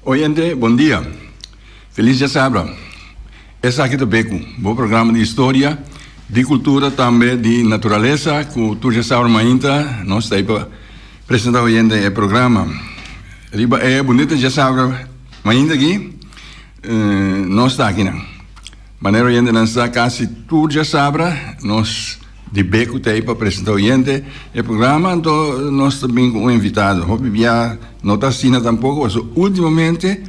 Oyente, bon dia. Felis djasabra. Esaki ta Beku, bo programa di historia, di kultura tambe di naturalesa ku tur djasabra mainta nos ta ei pa presenta oyente e programa. Riba e bunita djasabra mainta aki nos ta akinan. Manera oyentenan sa kasi tur djasabra nos di Beku ta ei pa presenta oyente e programa anto nos ta bin ku un invitado. Hopi bia no ta asina tampoko pasobra ultimamente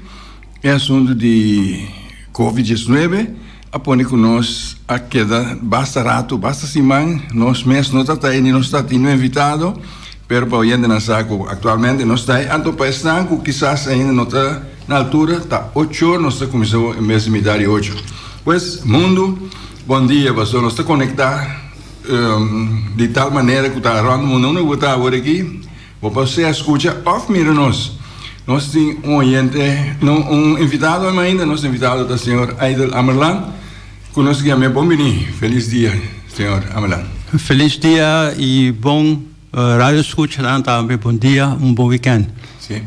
e asuntu di Covid diesnuebe a pone ku nos a keda basta ratu, basta siman nos mes no ta ta ei ni nos ta tin un invitado pero pa oyentenan sa ku aktualmente nos ta ei anto pa esnan ku kisas ainda no ta Na altura ta ocho or nos ta kuminsá en bes di mitar di ocho. Pues mundu, bon dia pasobra nos ta konektá di tal manera ku ta rònt mundu. Unda ku bo ta awor aki, bo por sea skucha òf mira nos. Nos tin un oyente, no, un invitado ainda, nos invitado ta señor Aidel Amerlaan ku nos yam'é bon biní. Felis dia, señor Amerlaan. Felis dia i bon Radio scuchanan tambe bon dia un bon weekend. Si.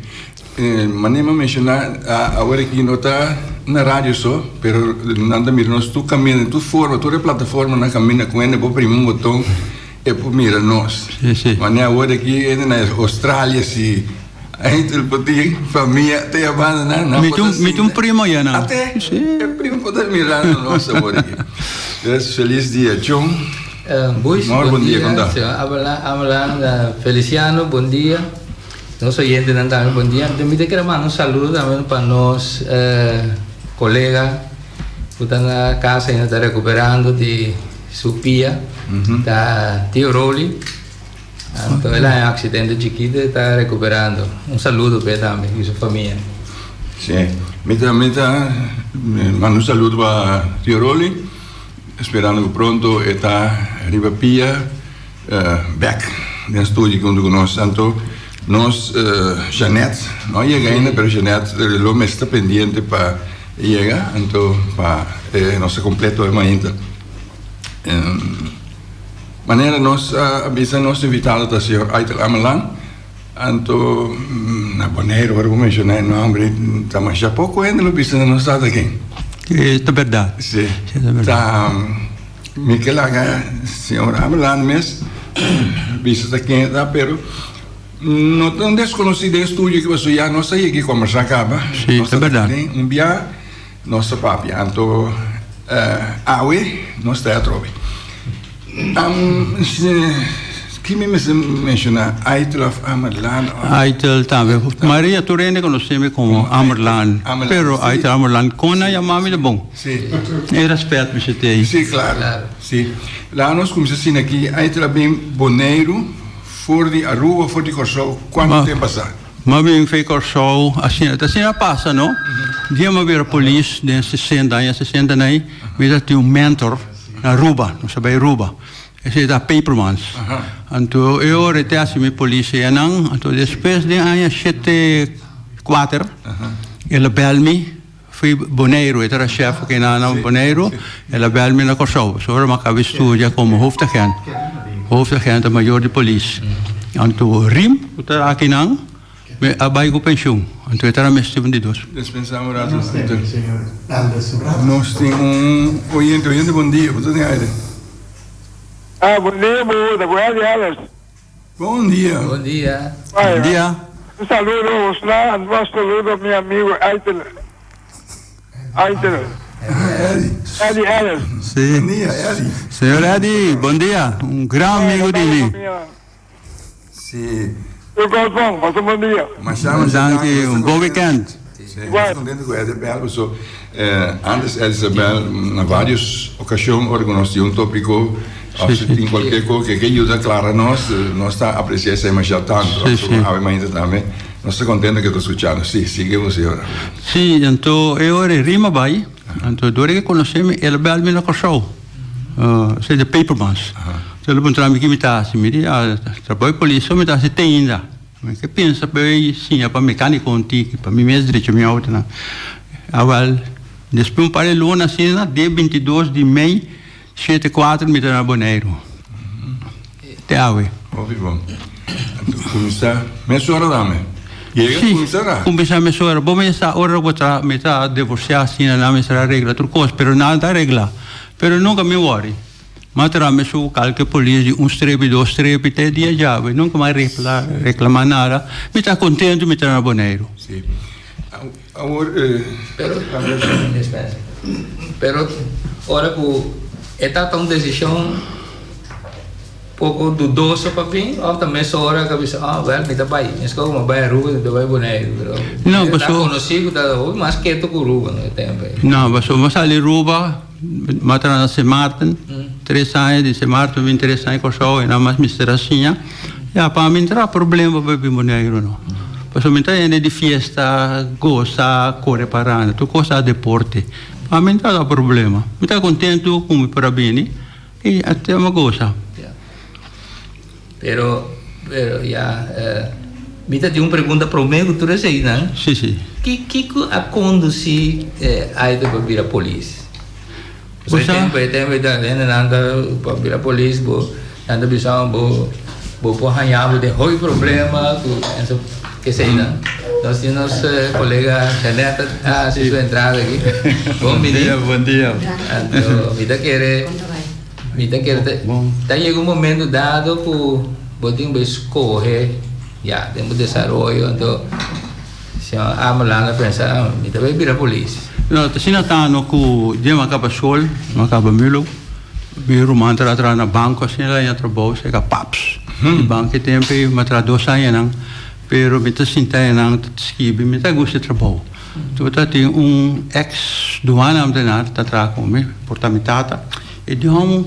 Manera mi a menciona awor aki no ta na radio so pero nan ta mira nos tur caminda tur forma tur e plataformanan caminda cu hende por primi un boton e por mira nos. Manera awor aki hende na Australia si hende por tin famia te e banda nan nan por ta sinta. Mi tin un primo ya nan. Ate? E primo por ta mirando nos awor aki. Pues feliz dia Chon. Bush, bon dia. Señor Abelan, Feliciano, bon dia. Nos oyentenan tambe bon dia. Mi ta kere manda un saludo tambe pa nos colega cu ta na casa y ta recuperando di su pia, ta Tio Rolly. Anto el a haña un accidente chikito y ta recuperando. Un saludo p'e tambe y su famia. Sí, mi ta mi ta manda un saludo pa Tio Rolly. Esperando cu pronto e ta riba pia bek den studio hunto cu nos. Anto nos Jeanette no a yega ainda pero Jeanette lo mester ta pendiente pa e yega anto pa nos ta completo e mainta. Manera nos a bisa nos invitado ta señor Aitel Amelan. Anto na Boneiru ora bo menshoná e nòmber ta masha poko hende lo bisa na nos tata ken. E ta bèrdat. Si. Ta mi ke laga señor Ameland mes bisa ta ken e ta pero no ta un deskonosí den studio aki pasobra ya nos a yega i kombersá kaba. Si, ta bèrdat. Un bia nos ta papia anto awe nos ta atrobe. Ki mi mester menshoná? Aitel òf Amerlaan? Aitel tambe. Maria tur hende konosé mi komo Amerlaan. Pero Aitel Amerlaan kon nan yama mi ta bon. E rèspèt mester tin ei. Sí, klaro. Sí. Laga nos kuminsá asina aki. Aitel a bin Boneiru for di Aruba, for di Kòrsou kuantu tempu pasá? Mi a bin for di Kòrsou asina. Ta asina a pasa no. Dia mi a bira polis den sesenta, aña sesenta na ei, mi ta tin un mentor. Na Aruba, nos a bai Aruba. Esei ta Pepermans. Anto e ora e te hasi mi polis eyanan, anto despues den aña shete kuater el a bel mi fui Boneiru, e ta shef akinan na Boneiru, el a bel mi na Kòrsou. Pasobra mi a kaba di studia komo hoofdagent, hoofdagent mayor di polis. Anto Rim ku ta akinan. Mi a bai ku penshun, anto e ta na mester un di dos. Dispensá un rato. Nos tin un oyente. Oyente, bon dia. Bo ta den aire. Ah, bon dia, bo ta ku Eddie Ellis. Bon dia. Bon dia. Bon dia. Un saludo bosnan, un saludo mi amigo Aitel. Aitel. Eddie. Eddie Ellis. Sí. Bon dia, Eddie. Señor Eddie, bon dia. Un gran amigo di mi. Sí. Tur kos bon, pasa un bon dia. Masha, masha danki. Un bon weekend. Sí, nos contento cu Eddie bel paso antes Eddie sa bel na varios ocasion ora cu nos tin un topico of si tin cualkier cosa que ke yuda aclara nos, nos ta aprecia esey masha tanto. Awe mainta tambe nos ta contento cu e ta scuchando. Sí, sigui bo señor. Sí, anto e ora e rima bay, anto dor e ke conoce mi el a bel mi na Corsou. Esei de Pepermans. Enton el a puntra mi ki mi ta hasi. Mi di, ah, trabou di polis so mi ta hasi te ainda. Mi ke pensa pa e siña pa mecanico un tiki, pa mi mes drecha mi autonan. Awel, despues un par di luna asina, dia bintidos di mei shete kuater mi ta na Boneiru. Te awe. Hopi bon. Anto kuminsá mesora dame. Yega kuminsá ra. Kuminsá mesora. Bo mester ora bo ta mi ta divorsiá asina nan mester a regla tur kos pero nan ta regla. Pero nunka mi wòri. Mi a traha mes su kalke polis di un strepi dos strepi te dia djawe. Nunka mi a reklamá nada. Mi ta kontentu mi ta na Boneiru. Si. Awor Pero pero ora ku e ta ta un desishon poko dudoso pa bin of ta mesora ku a bisa oh wèl mi ta bai meskos ku mi a bai Aruba mi ta bai Boneiru pero No, ta paso konosí ku ta hopi mas ketu ku Aruba no e tempu ei. No, paso mi a sali Aruba mi a traha na Sint Maarten tres aña di Sint Maarten mi bin tres aña Kòrsou i nan mas mester a siña. Ya, pa mi no ta problema pa bin Boneiru no. Pasobra mi ta hende di fiesta, gosa, kore paranda, tur kos ta deporte. Pa mi no ta problema. Mi ta kontentu ku mi por a bini i a tema gosa. Ya. Pero, pero ya, mi ta tin un pregunta promé ku tur eseinan. Si, si. Ki, kiko a kondusí Aida pa bira polis? Bo sa. E tempu ei ta hendenan ta pa bira polis bo nan ta bisa bo bo por haña bo den hopi problema ku enso keseinan. Nos tin nos kolega Jeanette a hasi su entrada aki. Bon bini. Bon dia. Anto mi ta kere mi ta kere ta yega un momento dado ku bo tin bo skohe ya den bo desaroyo anto. Señor Ameland a pensa, Mi ta bay bira polis. No, ta asina ta no ku dia mi a kaba skol, mi a kaba milo, mi ruman ta traha na banko asina el a haña trabou serka paps. Di banko e tempu ei mi a traha dos añanan, pero mi ta sinta einan ta skibi, mi ta gusta e trabou. Tur ta tin un eks duana ambtenaar ta traha ku mi, por ta mi tata, e di hòm,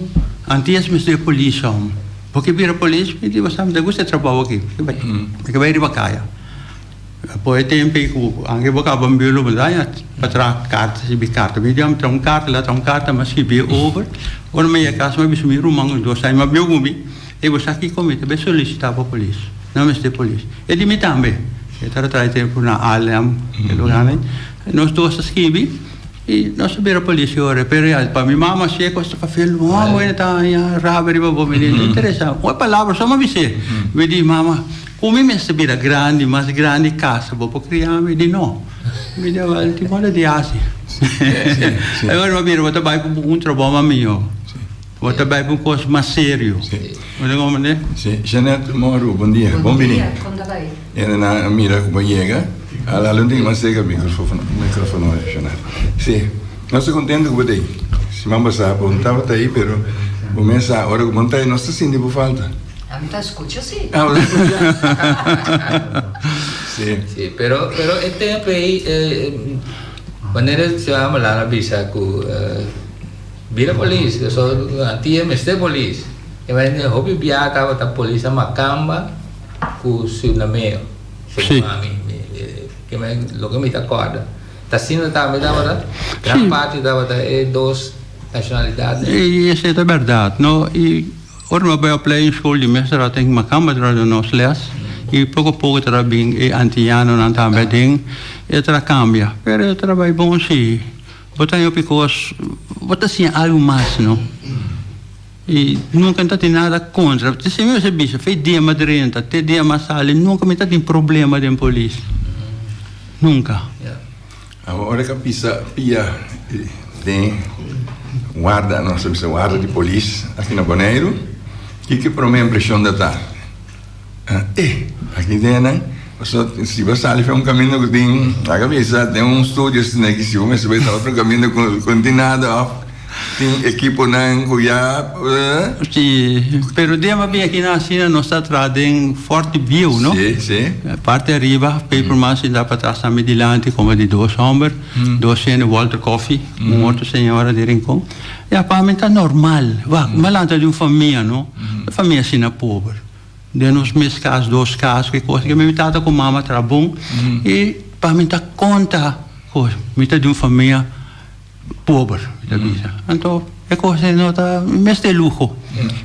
antes mi studia polis hòm, bo ke bira polis? Mi di, bo sa mi ta gusta e trabou aki, mi ke bai riba kaya. Apo e tempo ei ku anke bo kaba mbiu lo daña pa traha karta skibi karta. Mi di a mi traha un karta la traha un karta mi a skibi e over. Ora mi yega kas mi a bisa mi ruman dos aña mi a biu ku mi, ey bo sa kiko mi ta bai solisitá pa polis. No mester polis. E di mi tambe. E tabata traha e tempo na Haarlem e lugar ei. Nos dos a skibi i nos a bira polis e ora. Pero ya pa mi mama si e kos ta kafé longo e ta haña rabia riba bo. Mi di no interesa. Un palabra so mi a bis'é. Mi di mama. Ku mi mester bira grandi, mas grandi kasa bo por kria mi? Di no. Mi di awel tin moda di hasi. Awor bo bira bo ta bai ku un trabou mas mihó. Bo ta bai ku un kos mas serio. Bo ta komprende? Si. Jeanette Moru, bon dia. Bon bini. Bon dia, kon ta bai? Hende nan a mira ku bo yega. Hala hala un tiki mas serka microfono, microfono Jeanette. Si. Nos ta kontento ku bo ta ei. Siman pasá bo no tabata ei pero bo mes sa ora ku bo no ta ei nos ta sinti bo falta. Ami ta skucha si. Ah, bo ta skucha? Si. Si, pero, pero e tempo ei, wanneer e señor Amelar a bisa ku bira polis, so antia mester polis. E manera hopi biaha tabata polis a Makamba ku Surinameo, segun ami, loke mi ta kòrda. Ta asina tambe tabata? Gran parti tabata e dos nashonalidatnan. I esei ta bèrdat, no? I ora mi a bai opleiding school di mes tabata tin makamba tabata duna nos les i poko poko tabata bin e antianonan tambe aden e tabata kambia pero e tabata bai bon si bo ta hopi kos bo ta siña algu mas no i nunka mi ta tin nada kontra si mi mester bisa fe dia mi a drenta te dia mi a sali nunka mi ta tin problema den polis nunka. Awor ora ku a pisa pia den warda, nos ta bisa warda di polis aki na Boneiru, kiko e prome impreshon ta ta? Eh, aki den nan, pasobra si bo sali for un kaminda ku tin, laga bisa den un studio asina aki, si bo mester bai ta otro kaminda ku no tin nada òf tin ekiponan ku ya. Si, pero dia m'a bin aki nan asina nos ta traha den Forti Bieu, no? Si, si. Parti ariba, Peperman sinta patras tambe dilanti como di dos homber, dos hende, Walter Coffie, un otro señora di Rincon. Ya, pa mi ta normal. Wak, m'a lanta di un famia, no? Un famia asina pober. Den nos mes cas, dos cas, ki cos. Mi tata cu mama traha bon y pa mi ta conta cos. Mi ta di un famia pober, mi ta bisa. Anto. E kos ei no ta mester luho.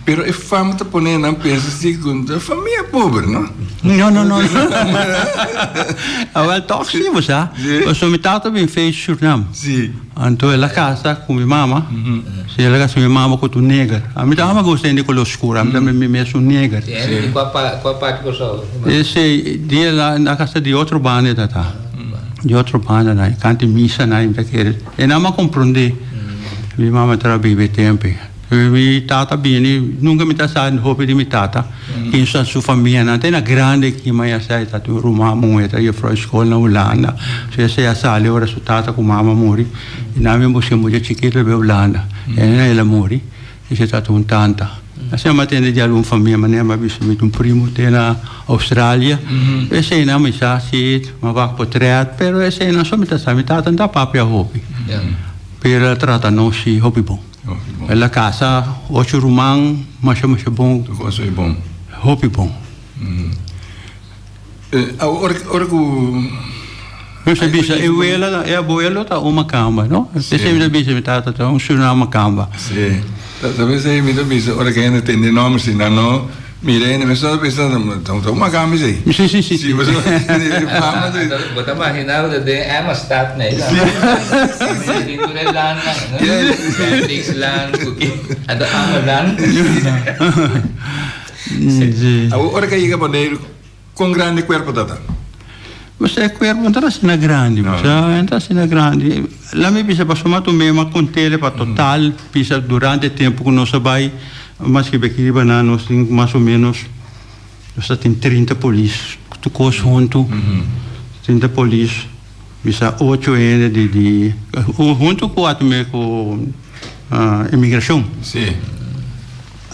Pero e fama ta pone nan pensa si ku ta famia pober, no? No, no, no. Awel tòg si, bo sa. Pasobra mi tata bin feest Surnam. Anto el a kasa ku mi mama. Si, el a kasa ku mi mama ku ta un neger. Ami ta ama gusta hende kolor skur. Ami ta mi mes un neger. Di kua parti Kòrsou? Esei, di el a kasa di otro banda e ta ta. Di otro banda nan. Kanti misa nan mi ta kere. E nan a komprondé. Mi mama tabata biba e tempu ei. Mi tata bini, nunka mi ta sa hopi di mi tata. Kin sa su famianan. Te na grandi aki mi a sa e tatin un ruman muhé ta yefrou skol na Hulanda. So esei a sali ora su tata ku mama muri. I nan a bin buska e mucha chikitu el bai Hulanda. E na el a muri. Esei tata un tanta. Asina mi a tende di algun famia manera mi a bisa mi tin un primo te na Australia. Eseinan mi sa si mi a wak potret pero eseinan so mi ta sa. Mi tata no ta papia hopi. Pero el a trata nos si hopi bon. El a casa ocho ruman masha masha bon. Tur cosa e bon. Hopi bon. Awor ora ku. Nos ta bisa e wela e abuelo ta un makamba no. Esei mi ta bisa mi tata ta un surnan makamba. Si. Ta bisa mi ta bisa ora ku hende tende nomber si nan no mira hende mes ta pensa ta un makamba esei. Si si si. Si pasobra Bo ta imagina ku ta den Emmerstad nei. Si. Tin tur e landnan no. Beatrixland ku anto Ameland. Si. Awor ora ku a yega Boneiru Kon grandi e kuerpo ta ta? Pues e kuerpo no ta asina grandi, bo sa, no ta asina grandi. Laat mi bisa pasobra mi a tum'é, mi a kont'é pa total bisa durante e tempu ku nos a bai, maske beki riba nan nos tin mas o ménos nos ta tin 30 polis tur kos huntu, 30 polis bisa ocho hende di di huntu ku a tum'é ku imigrashon.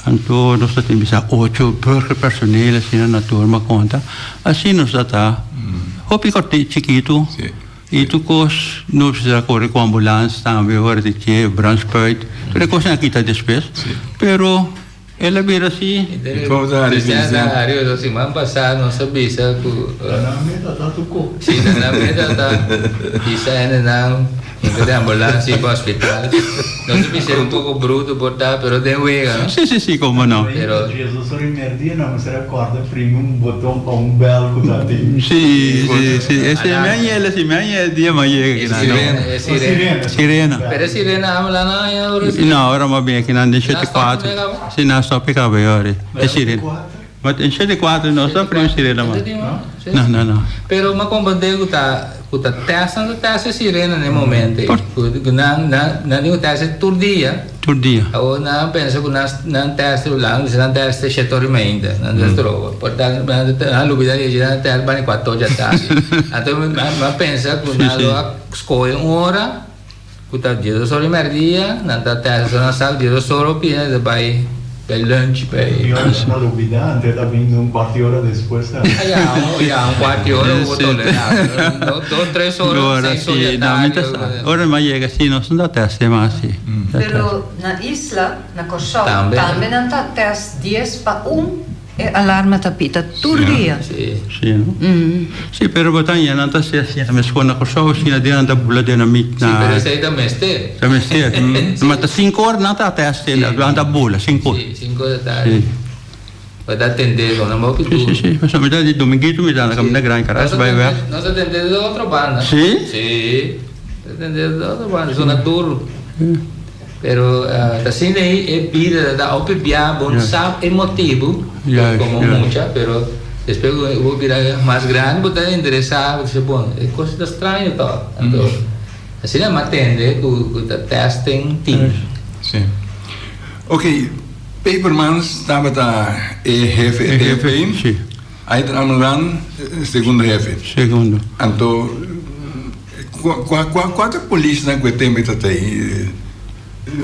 Anto nos ta tin bisa ocho burgerpersoneel asina na turma konta. Asina nos ta ta hopi korti chikitu i tur kos nos mester a kore ku ambulans tambe ora di ke brandspùit tur e kosnan a kita despues pero el a bira asi. Kon ta hari Cristian? Hari oso siman pasa nos a bisa ku si ta nan meta ta bisa hendenan. Hinka den ambulans y pa hospital. Nos ta bisa un poco bruto por ta, pero den wega, no? Sí, sí, sí, como no. Pero. Jesus primer dia nan mester a corda primi un boton pa un bel cu ta tin. Sí, sí, sí. E mi a yela, si mi a yela dia mi a yega aki nan. Sirena, e sirena. Sirena. Pero e sirena habla nan aña ora si. No, ora mas bien aki nan den shete cuatro. Sí, nan a stop e caba e ora. E sirena. Ma den shete cuatro no ta primi sirena mas. No, no, no. Pero mi a comprende cu ta cu ta test nan ta test e sirena na e momento ey. Cu nan nan nan tin cu test e tur dia. Tur dia. Awor nan a pensa cu nan nan test e lan bisa nan test e shete ora y meinta. Nan ta stroba. Por tanto nan a lubida di haci nan test bani cuatro dja tardi. Anto mi a pensa cu nan lo a scoge un ora. Ku ta diesdos ora di mèrdia, nan ta tèst nan sa diesdos ora opi nan ta bai bai lunch bai. Di ora nan a lubidá antes ta bin un kuart di ora despues ta. Ah ya, ya un kuart di ora bo tolerá, pero dos tres ora, seis ora di atardi. Ora nan a yega si nos no ta tèst mas si. Pero na isla, na Kòrsou, tambe nan ta tèst dies pa un. E alarma ta pita tur dia. Sí, no? Sí, pero bo ta haña nan ta haci asina meskor na Kòrsou, asina den nan ta bula dinamit na. Sí, pero esei ta mester. Ta mester. Ma ta sinku ora nan ta test nan ta bula, sinku ora. Sí, sinku ora tardi. Sí. Bo ta tende con nan hopi duro. Sí, sí, sí. Pasobra mi ta di dominguito mi ta na caminda gran Caracas bai weg. Nos ta tende di otro banda. Sí? Sí. Nos ta tende di otro banda, sona duro. Pero ta asina ei e bida ta da hopi bia bo no sa e motibu como mucha pero despues ku bo bira mas grandi bo ta interesa bo ta bisa bon e kos ta straño tok anto asina mi a tende ku ta testing tin. Si. Ok Pepermans tabata e hefe e tempo ei. Si. Aitram Lan segundo hefe. Segundo. Anto. Kua kua kua ta polisnan ku e tempu ta ta ei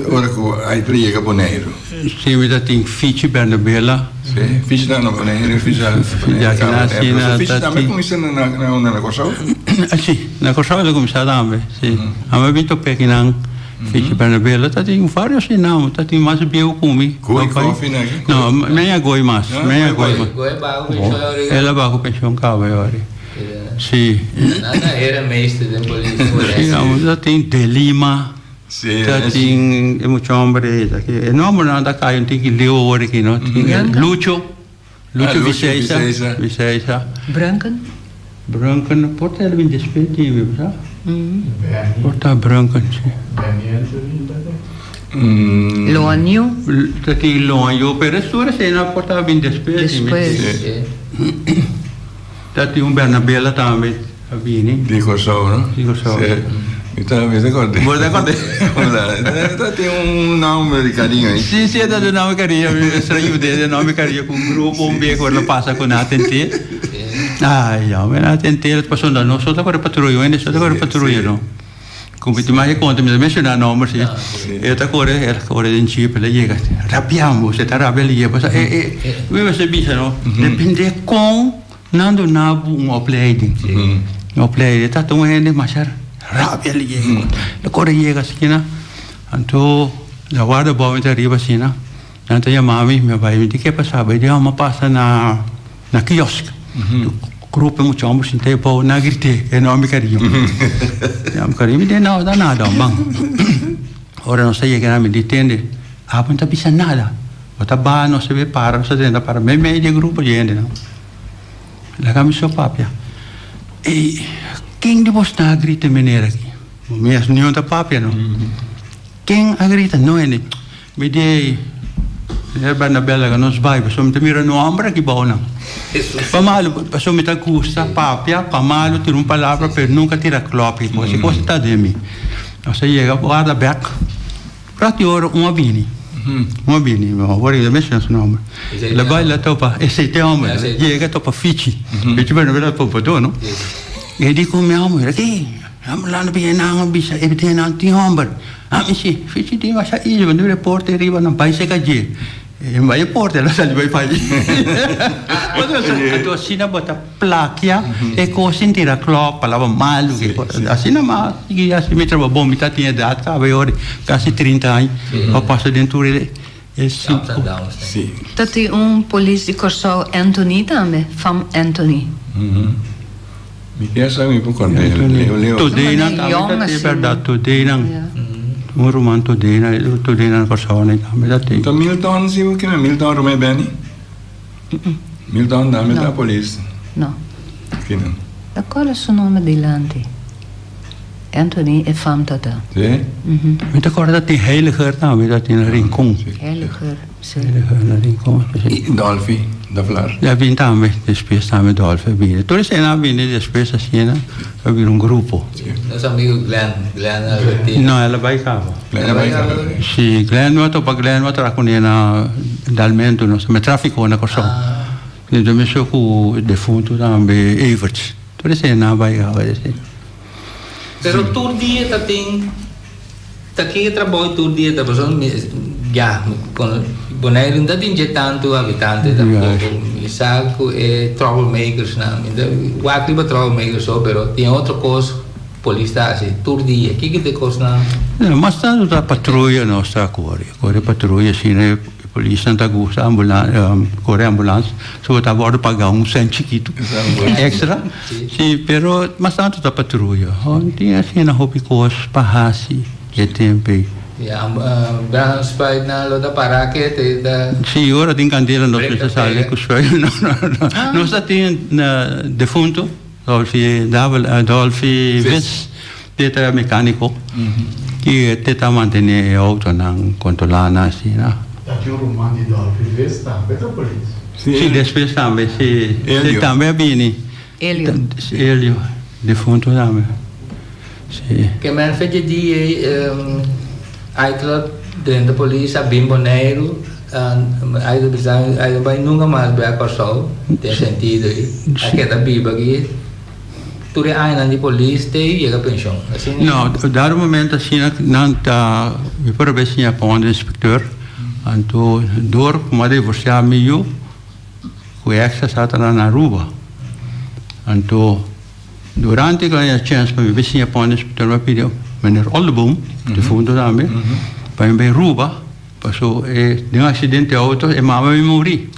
ora ku Aiper yega Boneiru? Si mi ta tin Fichi Bernabela. Si, Fichi ta na Boneiru, Fichi ta na Ya ki na si na Fichi ta tambe tin. kuminsá na na unda na Kòrsou? Si, na Kòrsou el a kuminsá tambe, si. Ame bin top'é kinan Fichi Bernabela ta tin varios di nan, ta tin mas bieu ku mi. Gooi Koffie na ki? No, mi a gooi mas, mi a gooi mas. Gooi baho penshon ahora. El a baho penshon kaba ahora. Sí. Nan ta hera meester den polis. Sí, amo ta tin De Lima. Ta tin e mucha homber ei ta ki e nombernan ta kai un tiki liu awor aki no. Tin Lucho, Lucho Viseisa, Viseisa. Brunken. Brunken por ta el bin despues di mi bo sa. Por ta Brunken si. Loanyu. Ta tin Loanyu pero tur esei por ta bin despues di mi. Despues. Ta tin un Bernabela tambe a bini. Di Kòrsou, no? Di Kòrsou. Sí. Mi ta, mi ta kòrd'é. Bo ta kòrd'é? Hola. Ta tin un nòmber di kariño ei. Sí, sí, e ta un nòmber di kariño. Mi mester a yud'é den nòmber di kariño ku un grupo un bia ku lo pasa ku nan a tent'é. Ai, yòmber, nan a tent'é pasobra nos so ta kore patruya, wende so ta kore patruya, no? Ku mi tin mas e konta, mi ta menshoná nòmber sí. E ta kore, el a kore den jeep, el a yega rabiando, e ta rabia lihe. Pasobra e, e, mi mester bisa no, depende kon nan duna bo un opleiding. Un opleiding, e ta un hende masha rabia lihe. El a kore yega asina, anto la warda bou mi ta riba asina, nan ta yama mi, mi a bai, mi di ke pasa? Bai di mi a pasa na. Na kiosk. Grupo e mucha homber sinta e bou na grité e nomber cariño. Nomber cariño mi di no ta nada ban. Ora nos a yega mi di tende abo no ta bisa nada. Bo ta baha nos ta para nos ta drenta para mei mei di e grupo di hende nan. Laga mi so papia. Ey ken di bos ta a grita e manera aki? Mi as niun ta papia no. Ken a grita? No hende. Mi di, Meneer Bernabé laga nos bai pasobra mi ta mira no homber aki bou nan. Pa malu, pasobra mi ta gusta papia, pa malu tira un palabra pero nunca tira klopi, pasobra e cos ta den mi. Nos a yega warda bek, rat di ora un a bini, un a bini, awor mi ta menciona su nomber, el a bai la topa, esey ta e homber, yega topa Fichi, Fichi Bernabé ta topa no, e di cu mi amo, mira aki. Nan a bini nan a bisa e den nan tin homber. Ami si, fichi tin masha izi, bo debe porta e riba nan bai seka dje. E bai e porta el a sali bai pai. Anto asina bo ta plakia e kos sin tira klòp, palabra malu, asina mas sigui hasi mi trabou. Bon mi ta tin edat kaba e ora, kasi trinta aña, pa pasa den tur e Ta tin un polis di Kòrsou Anthony tambe, fam Anthony. Mi kier sa mi por kòrda el leu leu. Todaynan tambe ta tin bèrdat Todaynan un ruman Todaynan Todaynan na Kòrsou nan tambe ta tin. Ta Milton si bo kende Milton Romé Benny? Milton tambe ta polis. No. Kinan? Ta kòrda su nòmber dilanti. Anthony e fam ta ta. Sí? Mi ta kòrda ta tin Heiliger tambe ta tin na Rincon. Heiliger, sí. Heiliger na Rincon, sí. I Dolfi Davlar? E a bini tambe despues tambe Dolfi a bini. Tur esei nan a bini despues asina a bira un grupo. Sí. Nos amigo Glenn, Glenn Albertino. No, el a bai kaba. Glenn a bai kaba. Sí, Glenn mi a topa Glenn mi a traha kuné na Dalmento, nos ta trafiko na Kòrsou. Mi ta mester ku defuntu tambe Everts. Tur esei nan a bai kaba esei. Pero tur dia ta tin ta ki e trabou tur dia ta pasobra mi ya Boneiru no ta tin dje tantu habitante tampoco mi sa ku e troublemakers nan mi ta wak riba troublemakers so pero tin otro kos polis ta hasi tur dia kiko ta e kosnan? Mas tantu ta patruya nos ta kore kore patruya asina. Polisnan ta gusta kore ambulans, so bo ta wòrdu pagá un sènt chikitu èkstra. Sí, pero mas tantu ta patruya. Tin asina hopi kos pa hasi e tempu ei. Ya, brandspùitnan lo ta pará ke te ta. Sí, ora tin kandela nos mester sali ku spuit. No, no, no. Nos ta tin defuntu, Dolfi Dolfi Vis. Te ta mecanico y te ta mantene e autonan controla nan asina. Ta tin un ruman di Dolfi Vis tambe ta polis. Si despues tambe si. Elio. Tambe a bini. Elio. Elio defunto tambe si. Ke men fecha di e Aiklot drenta polis a bin Boneiru ai ta bisa ai no bai nunca mas bai a Kòrsou den sentido ei a keda biba aki. Tur e añanan di polis te yega penshon, asina? No, dado momento asina nan ta, mi por a bes siña pa un inspecteur, anto dor ku mi a divorsiá mi yu ku e ex a sa na Aruba. Anto durante ku a haña chèns pa mi bai siña pa un inspecteur mi a pidi meneer Oldeboom, difunto tambe, pa mi bai Aruba, paso e den un aksidente di outo e mama mi muri.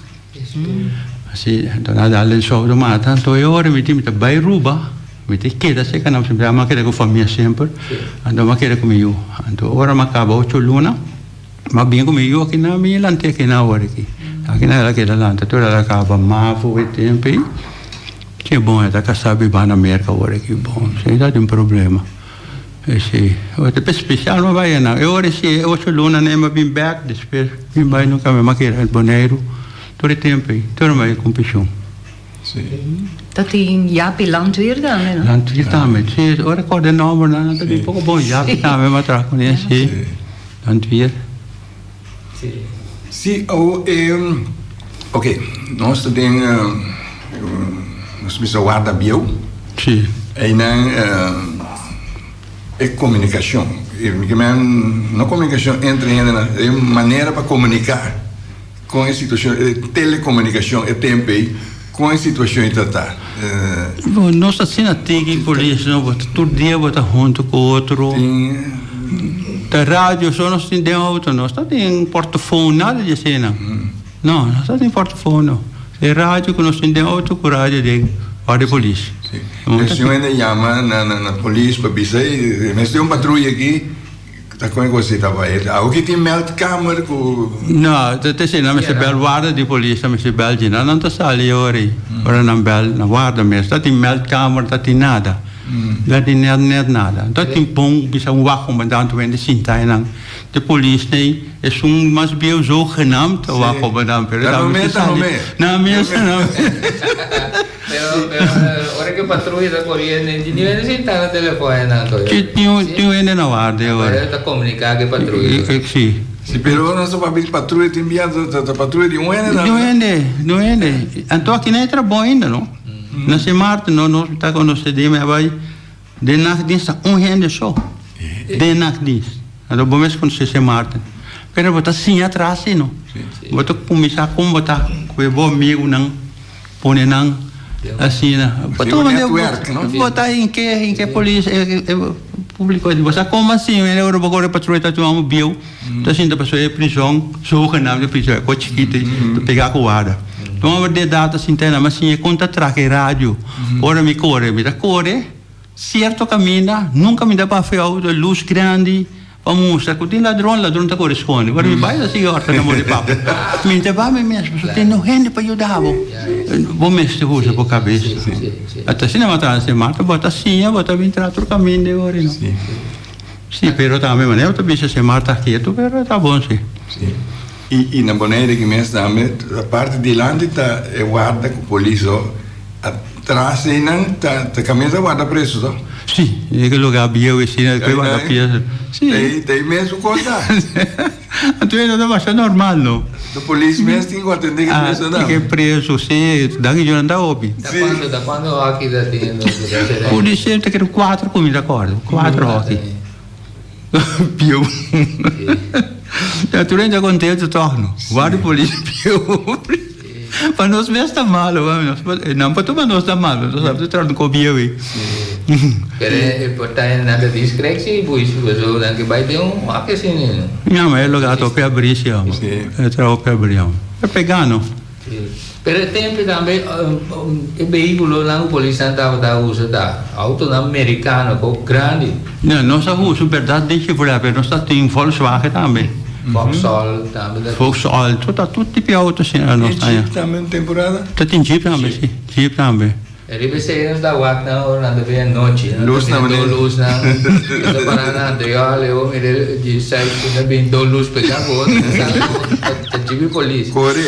Así, anto nan a dal den souto mata, anto e ora mi tin mi ta bai Aruba. Mi ta keda serka nan pasobra mi a keda ku famia semper, anto mi a keda ku mi yu. Anto ora mi a kaba ocho luna, mi a bin ku mi yu aki nan, mi lant'é aki nan awor aki. Aki nan el a keda lanta tur el a kaba mavo e tempu ei. Ke bon e ta kasá biba na Merka awor aki bon, sin ta tin problema. Esei, ota spesial mi a bai nan. E ora si e ocho luna nan mi a bin bèk, despues mi bai nunka mi a keda Boneiru tur e tempu ei, tur mi a bai ku penshun. Ta tin Japi Landweer tambe, no? Landweer tambe, si. Ora kòrda e nòmbernan nan ta bin poko bon. Japi tambe mi a traha kuné, si. Landweer. Si, awo e, ok, nos ta den, nos bisa warda bieu. Si. Einan e komunikashon, mi ke men no komunikashon entre hendenan, e manera pa komuniká. Kon e situashon, e telekomunikashon e tempu ei, kon e situashon ei ta ta? Bo nos asina tiki polis no, bo ta tur dia bo ta huntu ku otro. Ta radio so nos tin den auto, nos ta tin portofon nada di asina. No, nos ta tin portofon no. E radio ku nos tin den auto ku radio den ora di polis. Si. Si un hende yama na polis pa bisa ei, mester un patruya aki. Ta con e cosita bai? Awo ki tin meldkamer cu. No, ta esey nan mester bel warda di polis, nan mester bel dje. Nan ta sali e ora ey. Ora nan bel na warda mes. Ta tin meldkamer, ta tin nada. Ta tin net net nada. Ta tin bon bisa un wachtcommandant wende sinta eynan. De polis ney esun mas bieu zogenaamd wachtcommandant. Pero Ta no mes, ta no mes. Na mes, na mes. Pero, pero ora que patrulla ta corriendo, ni ni hende sinta na telefon nan to. Ti tin un tin un hende na warda e ora. Ta comunica cu patrulla. Si. Si, pero ora nos ta papia di patrulla tin bia ta ta patrulla di un hende nan. Di un hende, di un hende. Anto aki nan e trabou ainda no. Na Sint Maarten no nos ta conoce den mi a bay den nachtdienst ta un hende so. Den nachtdienst. Anto bo mes conoce Sint Maarten. Pero bo ta siña atras si no. Bo ta cuminsa con bo ta cu e bo amigunan. Pone nan asina. Bo ta un netwerk, no? Bo ta in ke in ke polis e publico bo sa como asin e ora bo kore patruya ta tuma un bieu ta sinta pasobra e prison zogenaamde prison e ko chikito ta pega ku warda. Un homber di edat ta sinta einan mas siña kon ta traha e radio ora mi kore mi ta kore sierto kaminda nunka mi ta bafa e auto lus grandi. Pa mustra ku tin ladron, ladron ta kore skonde. Ora mi bai ta sigui òrta na mor di papa. Mi ta bai mi mes, pasobra tin no hende pa yuda bo. Bo mester usa bo kabes. Ata asina bo ta hasi, Marta, bo ta siña, bo ta bin traha tur kaminda e ora no. Si, pero tambe manera bo ta bisa si Marta ketu, pero ta bon si. I na Bonaire ki mes tambe, parti dilanti ta e warda ku polis so. Atras einan ta ta kaminda ta warda preso to? Si, e ke lugar bieu asina ke warda preso. Si. Ta ei mes su kos ta. Anto e no ta masha normal no. De polis mes tin ku atende ke preso nan. Ke preso si, dan e nan ta hopi. Ta kuando ta kuando hockey ta tin no? Pudi ser ta kere kuater ku mi ta kòrda, kuater hockey. Bieu. Ya tur hende ta contento toch no. Guarda polis bieu. Pa nos mes ta malo, nan pa tuma nos ta malo, nos ta trata con bieu ei. Pero e por ta nan ta discretie boei si boso nan ke bai den un wak asina no. No, ma e loga ta hopi abri si amo. E ta hopi abri amo. E pega no. Pero e tempo tambe e vehiculonan cu polisnan tabata usa ta autonan mericano cu grandi. No, nos a usa berdad den Chevrolet, pero nos ta tin Volkswagen tambe. Vauxhall tambe ta tin. Vauxhall, tur ta tur tipo di auto asina nos ta haña. Tin Jeep tambe un temporada? Ta tin Jeep tambe, si, Jeep tambe. Riba esei nos ta wak nan ora nan ta bini anochi. Nan ta bini do lus nan. Nan ta para na anterior leu mira di side ku ta bini do lus pega ku otro nan sa ku ta djibi polis. Kore.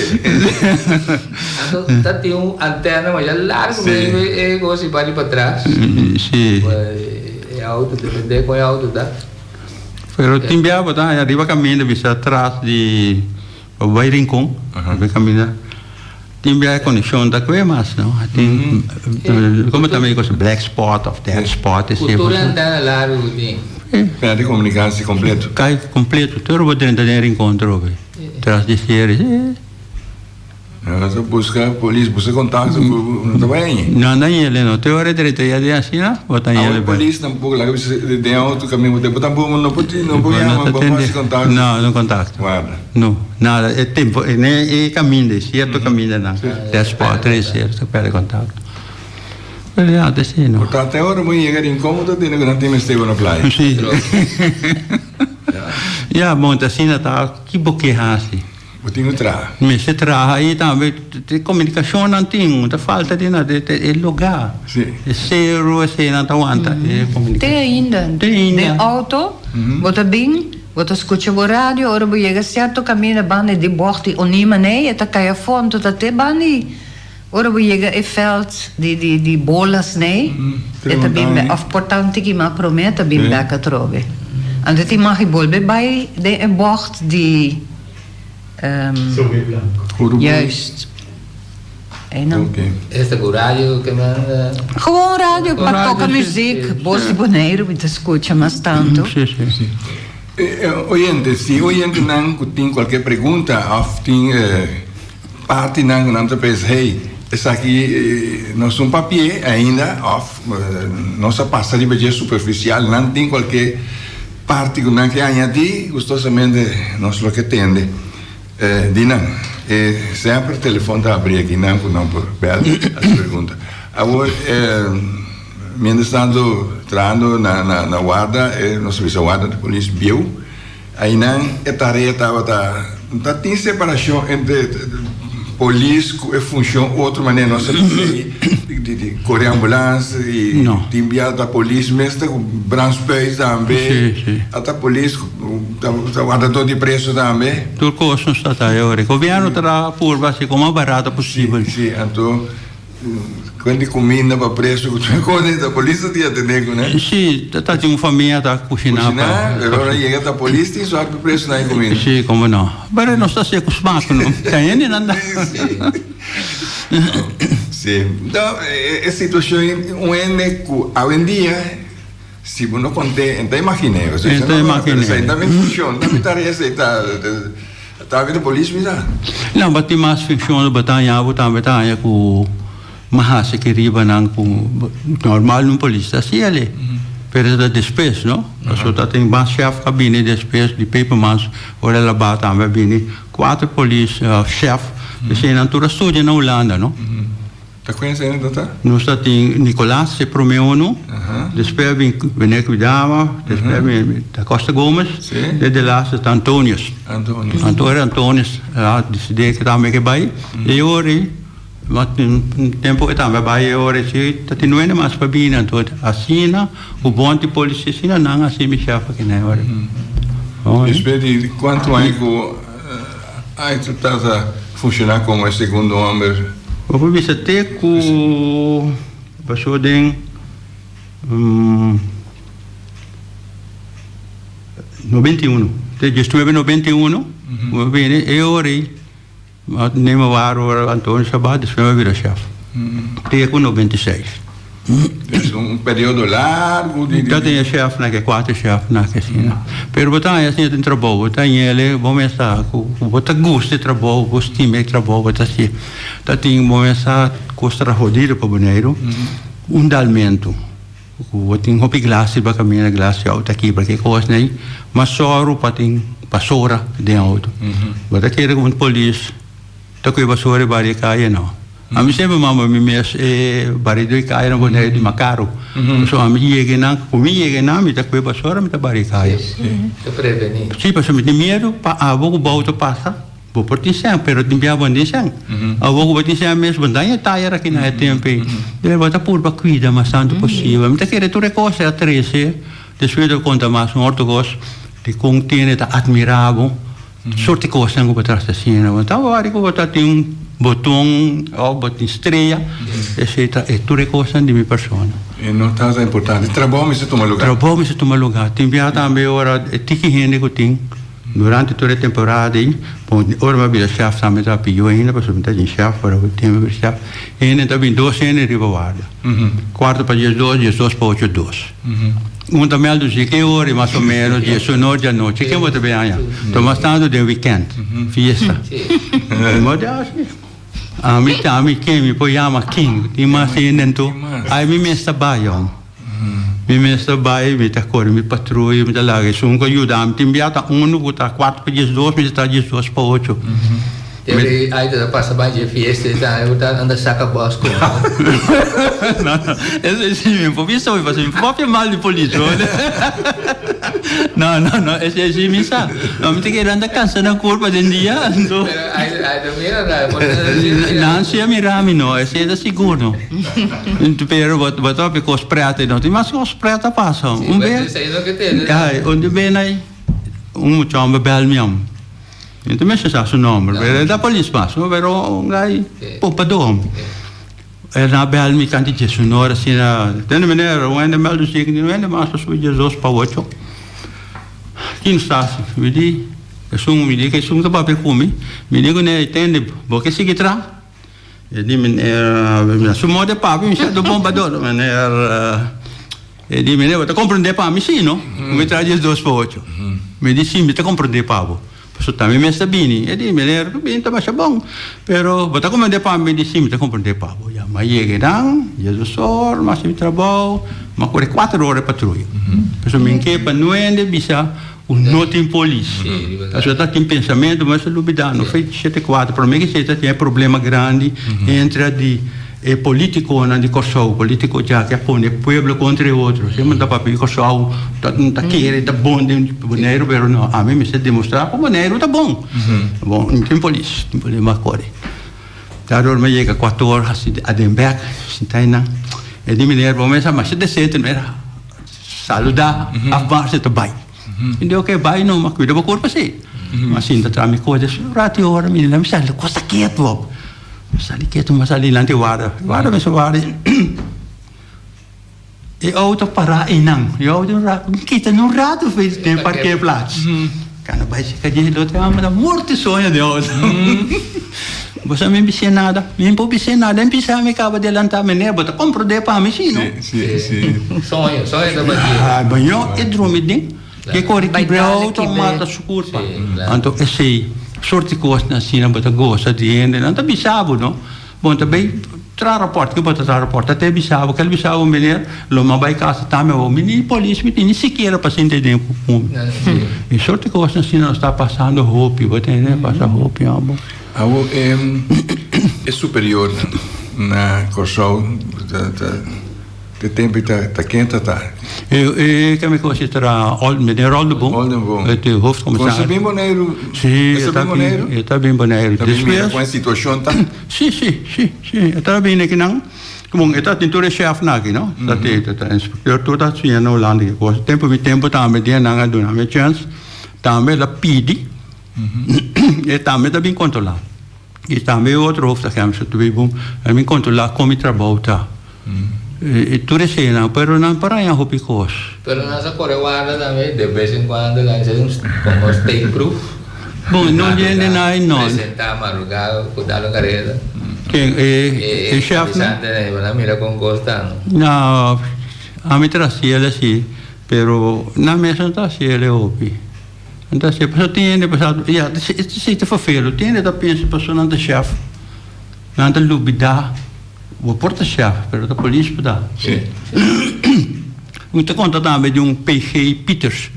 Anto ta tin un antena masha largu riba e kos i bali patras. Si. E auto depende kon e auto ta. Pero tin bia bo ta haña riba kaminda bisa tras di Bai Rincon riba kaminda. Tin bia e conexion ta cue mas no tin como ta mey cosa black spot of dead spot esey. Cu tur antena largo cu tin. Pena di comunicatie completo. Cay completo tur bo drenta den Rincon trobe tras di cierre si. Nan ta busca polis busca contacto cu no ta bay añe. No anda yele no te ora drenta ya den asina bo ta yele Awe polis tampoco laga bisa den auto caminda bo ta bo tampoco no por no por yama bo por haci contacto. No no contacto. Guarda. No, nada, e tempo, e ne e caminda, e cierto camindanan, tres, cuatro, e cierto, perde contacto. Pero ya, ta así, no? Por ta te ora bo yega Rincon bo ta tende ku nan tin mester bo na playa. Sí. Ya, bon, ta asina ta, ki bo ke hasi? Bo tin ku traha. Mester traha i tambe e komunikashonnan tin, ta falta di nan, e lugá. Sí. E seru eseinan ta wanta e komunikashon. Te ainda. Te ainda. Den outo bo ta bin, bo ta skucha bo radio, ora bo yega sierto kaminda banda di bògt di Onima nei e ta kai afó, anto ta te banda di ora bo yega e vèlt di di di bolas nei e ta bin bèk, òf por ta un tiki mas promé e ta bin bèk atrobe. Anto tin mag di bolbe bai den e bògt di. Sobe blanco. Juist. Einan. Oké. Esta ku radio ke manda? Gewoon radio pa toka muziek. Bos di Boneiru mi ta skucha mas tantu. Sí, sí. Sí. Oyente, si oyentenan ku tin kualke pregunta òf tin partinan ku nan ta pensa, hey, esaki no sun papié ainda òf nos a pasa riba dje superfisial, nan tin kualke Parti ku nan ke añadí, gustosamente nos lo ke tende di nan. E semper telefon ta abrí aki nan ku nan por bèl hasi pregunta. Awor, mientras tanto trahando na na warda, nos a bisa warda di polis bieu, ainan e tarea tabata ta tin separashon entre polis ku e funshon otro manera nos a bisa ei di kore ambulans i tin bia ta polis mes ta ku brandspui tambe ata polis ta wardador di preso tambe. Tur kos nos ta ta e ora. Gobièrnu ta traha purba hasi komo barato posibel. Si anto Kuen di kuminda pa preso ku tur kos ta polis ta tin atendé kuné. Si, ta tin un famia ta kushiná pa. Kushiná, pero ora yega ta polis tin sòrt pa presonan e kuminda. Si, komo no. Pero nos ta hasié ku smak no. Ta hendenan ta. Si. Nto e situashon un hende ku awendia si bo no kont'é e ta imagin'é. E ta imagin'é. Esei ta mi funshon, ta mi tarea esei ta. Tambe ta polis mi ta. No, bo tin mas funshon, bo ta haña bo tambe ta haña ku mas hasi ki riba nan ku normal un polis ta hasi ale. Pero ta despues, no? Pasobra ta tin mas shèf ku a bini despues di Pepermans ora el a ba tambe a bini kuater polis shèf, p'esei nan tur a studia na Hulanda, no? Ta kuen esei nan ta? Nos ta tin Nicolas e prome unu, despues a bin Bené Cuidama, despues a bin Da Costa Gomez, de de laatste ta Antonius. Antonius. Anto ora Antonius a disidí ku tambe ke bai, e ora ei, un tempu e tambe a bai e ora ei si ta tin nuende mas pa bini, anto asina ku bon tin polisía asina nan a hasi mi shèf aki na e ora ei. Despues di kuantu aña ku Ai tu tata funciona como e segundo homber. Bo por bisa te cu pasó den 91, te diesnuebe noventa i uno, bo bini e ora ei, neem a waar ora Antonio Sabat, despues mi a bira chef, te cu 96. Dus un periodo largu di. Ta tin e chefnan ke kuater chefnan ke asina. Pero bo ta haña asina tin trabou, bo ta hañ'el bo mes sa ku bo ta gusta e trabou, bo stima e trabou, bo ta hasi. Ta tin bo mes sa kos ta hodido pa Boneiru, un dalmentu ku bo tin hopi glas riba kaminda, glas di outo a kibra ke kosnan ei, mas sòru pa tin basora den outo. Bo ta kere ku un polis. Ta ku e basura e bari e kaya no. Ami semper mamba mi mes e barido e kaya na Boneiru di Makaro. Pasobra ami yega einan, ku mi yega einan mi ta ku e basura mi ta bari e kaya. Ta prevení. Si, pasobra mi tin miedu pa abo ku bo auto pasa, bo por tin sèn, pero tin bia bo no tin sèn. Abo ku bo tin sèn mes bo no daña e tayar aki na e tempu ei. Debe bo ta purba kuida mas tantu posibel. Mi ta kere tur e kos a trese, despues ta konta mas un otro kos di kon tene ta admirá bo. Sorti kosnan ku bo ta hasi asina. Bo ta wòri ku bo ta tin un boton òf bo tin strea, esei ta e tur e kosnan di mi persona. E no ta tan importante. Trabou mester tuma lugá. Trabou mester tuma lugá. Tin biaha tambe ora e tiki hende ku tin durante tur e temporada ei, bon ora mi a bira shèf tambe ta pidió ainda pasobra mi ta tin shèf ora ku tin mi bira shèf, hende ta bin dos hende riba warda. Kuarto pa diesdos, diesdos pa ocho dos. Un ta mèldu si ke ora i mas o ménos diesuno di anochi ken bo ta bin haña? Ta mas tantu den wikènt, fiesta. Bo di hasi. Ami ta ami ken mi por yama ken tin mas hende anto ai mi mes ta bai yòn. Mi mes ta bai mi ta kore mi patruya mi ta laga esun ku a yuda mi tin bia ta unu ku ta kuater pa diesdos mi ta diesdos pa ocho. Te ai ta pasa ban dje fiesta e ta e ta anda saka bos ku. No, no, esei si mi por bisa mi pasobra mi papia mal di polis hoor. No, no, no, esei si mi sa. No, mi ta kere anda kansa nan kurpa den dia, anto. Pero ai ai ta mira na por Nan si a mira mi no, esei ta sigur no. Pero bo bo ta papia kos prèt no tin mas kos prèt a pasa. Un be, ai, un di bena un mucha homber bèl mi am. Mi ta mester sa su nomber, pero e ta polis mas, no? Pero un gai popador. E na bel mi kanti dje su nora asina, tende meneer, un hende mel dus di un hende mas a subi dje dos pa ocho. Kin sta asi? Mi di, esun, mi di ke esun ta papia ku mi. Mi di kuné, tende, bo ke sigui tra? E di meneer, su modo de papia mi sa ta bombador. Meneer, e di meneer, bo ta comprende pa mi si no? Mi traha dies dos pa ocho. Mi di si, mi ta comprende pa bo. Pasobra ta mi mes ta bini. E di meneer, bo bini ta masha bon, pero bo ta comprende pa mi? Mi di si, mi ta comprende pa bo. Ya, mi a yega einan, dies dos or, mi a hasi mi trabou, mi a kore kuater ora e patruya. Pasobra mi ke pa nuende bisa Ku no tin polis. Pasobra ta tin pensamentu mas ta lubida no fe shete kuater prome ke ta tin e problema grandi entre di e politikonan di Kòrsou politiko dja ke a pone pueblo kontra e otro semper ta papia di Kòrsou ta ta kere ta bon den Boneiru pero no ami mester demostra ku Boneiru ta bon bon no tin polis tin polis mas kore dor mi a yega kuater ora hasi aden bek sinta einan e di meneer bo mester masha desente mira. Saludá af Marcia ta bai. Mi di oke bai no, ma kuida bo kurpa si. Mi a sinta traha mi kos des un ratu i ora mi di mi sali kos ta ketu op. Mi sali ketu mi a sali dilanti warda. Warda mester warda e outo pará einan. E outo un ratu mi kita un ratu den parkeerplaats. Kanda bai seka dje lo te amo ta morti soño den outo. Bo sa mi bis'é nada? Mi por bis'é nada. Mi bisa mi kaba delantá meneer bo ta komprondé pa mi si no? Si, si. Soño, soño ta batié. Ah, bañó e drumi den. Ke kore kibr'é outo mata su kurpa. Anto esei sorti kosnan asina bo ta gosa di hende. Nan ta bisa bo no. Bon ta bay traha raport ke bo ta traha raport ta te bisa bo kel bisa bo meneer lo ma bay casa tambe bo mi ni polis mi tin ni sikiera pa sinta den ku mi e sorti kosnan asina nos ta pasando hopi bo tende pasa hopi abo. Awo e e superiornan na Kòrsou ta ta Te tempo ta ta ken ta ta? E e kami kosi tra Ol meneer Oldenboom. Oldenboom. E te hoofdcommissaris. Kon se bin Boneiru? Si, e ta bin Boneiru? E ta bin Boneiru. Ta bin mira kon e situacion ta? Si, si, si, si. E ta bin akinan. Bon, e ta tin tur e chefnan aki, no? Ta te ta ta inspecteur tur ta siña na Hulanda ki kos. Tempo mi tempo tambe dia nan a duna mi chance. Tambe el a pidi. E tambe ta bin controla. I tambe e otro hoofdagent su tubi bon a mi controla con mi trabou ta. I tur eseinan, pero nan por haña hopi cos. Pero nan sa core warda tambe de bes en cuando nan haci un como steekproef. Bon, no yende na e no. Presenta madrugada cu dal un careda. Ken? E e chef no? E avisante nan mira con cos ta no. No, ami ta haci el asi, pero nan mes no ta haci el e hopi. Nan ta haci, pasobra tin hende pasá, ya, esei ta vervelend, tin hende ta pensa pasobra nan ta chef, nan ta lubida. Bo por ta chef, pero ta polis bo ta. Sí. Mi ta konta tambe di un PG Pieters.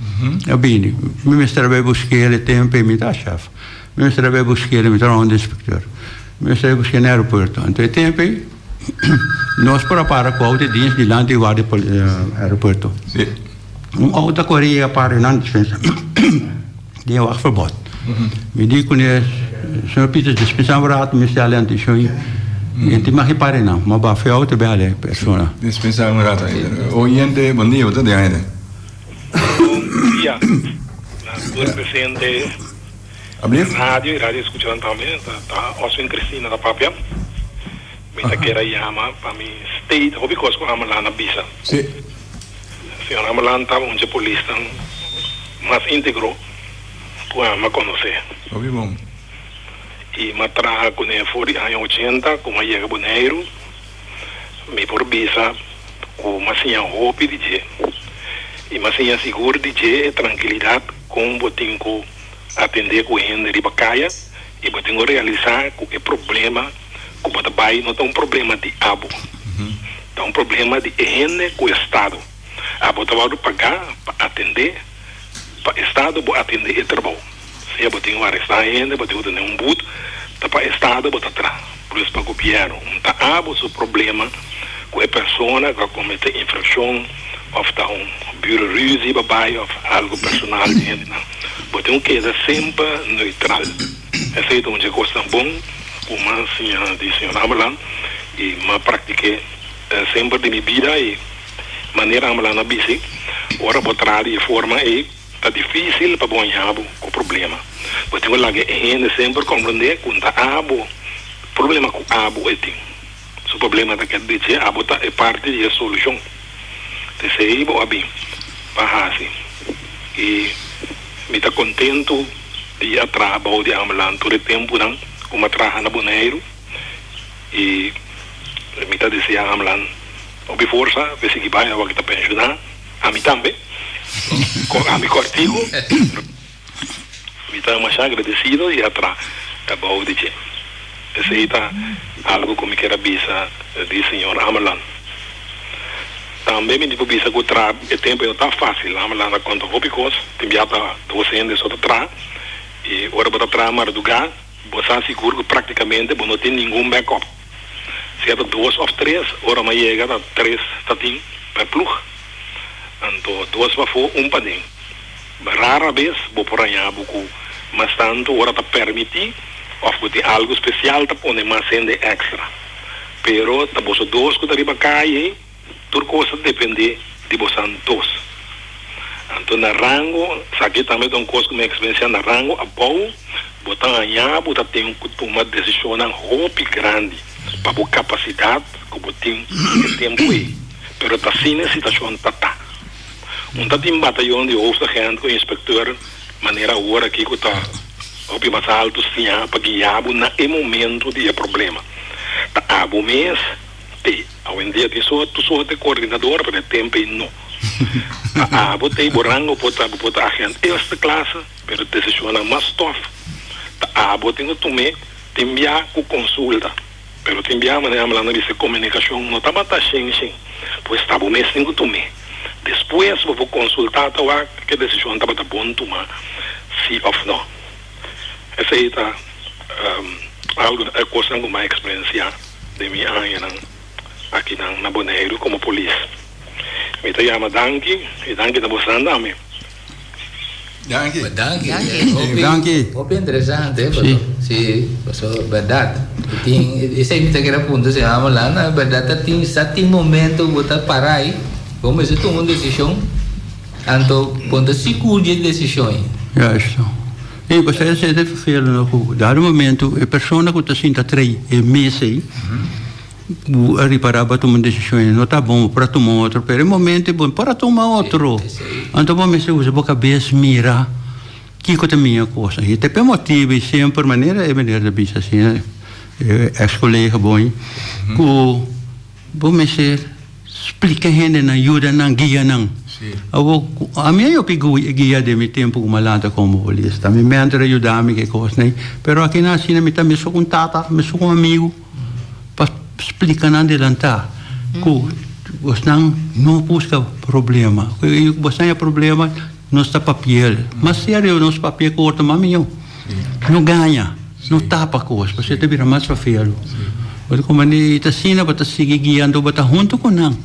A bini. Mi mester a bai busk'el e tempu ei mi ta chef. Mi mester a bai busk'el, mi ta ronda inspecteur. Mi mester a bai busk'el na aeropuerto. Anto e tempu ei nos por a para ku auto dienst dilanti guardia aeropuerto. Sí. Un auto a kore yega para nan dispensa. Den e wachtverbod. Mi di kuné, Señor Pieters, dispensa un rato, mi mester hali antishon i e tin mag pare nan. Ma ba fe auto bai hali e persona. Dispensa un rato. Oyente, bon dia, bo ta den aire. Bon dia na tur presente na radio y radio escuchanan tambe. Ta Oswin Cristina ta papia. Mi ta kere yama pa mi state hopi cos cu Amelan a bisa. Si. Señor Amelan taba un dje polisnan mas íntegro ku ami a konosé. Hopi bon. I mi a traha kuné for di aña ochenta ku mi a yega Boneiru. Mi por bisa ku mi a siña hopi di dje. I mi a siña sigur di dje e trankilidat kon bo tin ku atendé ku hende riba kaya i bo tin ku realisá ku e problema ku bo ta bai no ta un problema di abo. Ta un problema di e hende ku estado. Abo ta wòrdu pagá pa atendé pa estado bo atendé e trabou. Sea bo tin ku arestá hende, bo tin ku tene un but. Ta pa estado bo ta traha, plus pa gobièrnu. Un ta abo su problema ku e persona ku a kometé infrakshon òf ta un bureruzie bo bai òf algu personal di hendenan. Bo tin ku keda semper neutral. Esei ta un dje kosnan bon ku m'a siña di señor Amelan i m'a praktik'é semper den mi bida i manera Amelan a bisi, ora bo traha di e forma ei ta difísil pa bo haña bo ku problema. Bo tin ku laga e hende semper komprendé ku ta abo problema ku abo e tin. Su problema ta keda di dje, abo ta e parti di e solushon. T'esei bo a bin pa hasi i mi ta kontentu di a traha bou di Amelan tur e tempunan ku mi a traha na Boneiru i mi ta desea Amelan hopi forsa pa e sigui bai awor ku e ta penshoná, ami tambe, ami kòrtiku. Mi ta masha agradecido di a traha bou di dje. Esey ta algo cu mi kier a bisa di señor Amelan. Tambe mi tin cu bisa cu traha e tempo no ta facil. Amelan a conta hopi cos, tin bia ta dos hende so ta traha y ora bo ta traha marduga bo sa sigur cu practicamente bo no tin ningun backup. Si a ta dos of tres, ora mi a yega ta tres ta tin per ploeg. Anto dos pafo, un paden. Rara bes bo por haña bo ku mas tantu ora ta permití òf bo tin algu spesial ta pone mas hende èkstra. Pero ta boso dos ku ta riba kaya ei, tur kos ta dependé di bosan dos. Anto na rango, esaki tambe ta un kos ku mi a eksperensiá, na rango abou bo ta haña bo ta tin ku tuma desishonnan hopi grandi pa bo kapasidat ku bo tin e tempu ei. Pero ta asina e situashon ta ta. Un ta tin batayon di hoofdagent ku inspekteur manera awor aki ku ta hopi mas alto siña pa guia bo na e momento di e problema. Ta abo mes te. Awendia tin tur soort di koordinador pero e tempo ei no. Ta abo te bo rango por ta bo por ta agent eerste klasse pero desishonnan mas tof ta abo tin ku tum'é tin bia ku konsulta. Pero tin biaha manera Amelan a bisa komunikashon no tabata shen shen, pues ta bo mes tin ku tum'é. Despues bo por konsultá ta wak ke desishon tabata bon tumá, si òf nò. Esei ta algu e kosnan ku mi a eksperensiá den mi añanan akinan na Boneiru komo polis. Mi ta yama danki i danki na bosnan tambe. Danki. Danki. Danki. Danki. Hopi interesante, eh, paso. Si, paso berdad. Tin, esei mi ta kere apunta, señor Amelanda, berdad ta tin, sa tin momento ku bo ta para ei, bo mester tuma un desishon, anto bo no ta sigur di e desishon ei. Juisto. E pasobra esei ta vervelend no ku dado momento e persona ku ta sinta trei e mes ei, Bu a ripará bo a tuma un desishon i no ta bon, bo por a tuma otro, pero e momento bo no por a tuma otro. Anto bo mester usa bo kabes mira kiko ta mihó kos. I ta p'e motibu i semper manera e meneer ta bisa asina, e eks kolega bo ei, ku bo mester splika hendenan, yuda nan, guia nan. Awor, ami a yopi guia den mi tempu ku mi a lanta komo polis. Ta mi mentor a yuda mi ku e kosnan ei, pero akinan asina mi ta mesun ku un tata, mesun ku un amigu. Pa splika nan delantá ku bosnan no buska problema. Ku bosnan haña problema nos ta papiel. Mas serio nos papia ku otro mas mihó. No gaña, no tapa kos pasobra ta bira mas fafelu. Bo ta komprende? I ta asina bo ta sigui guiando, bo ta huntu ku nan.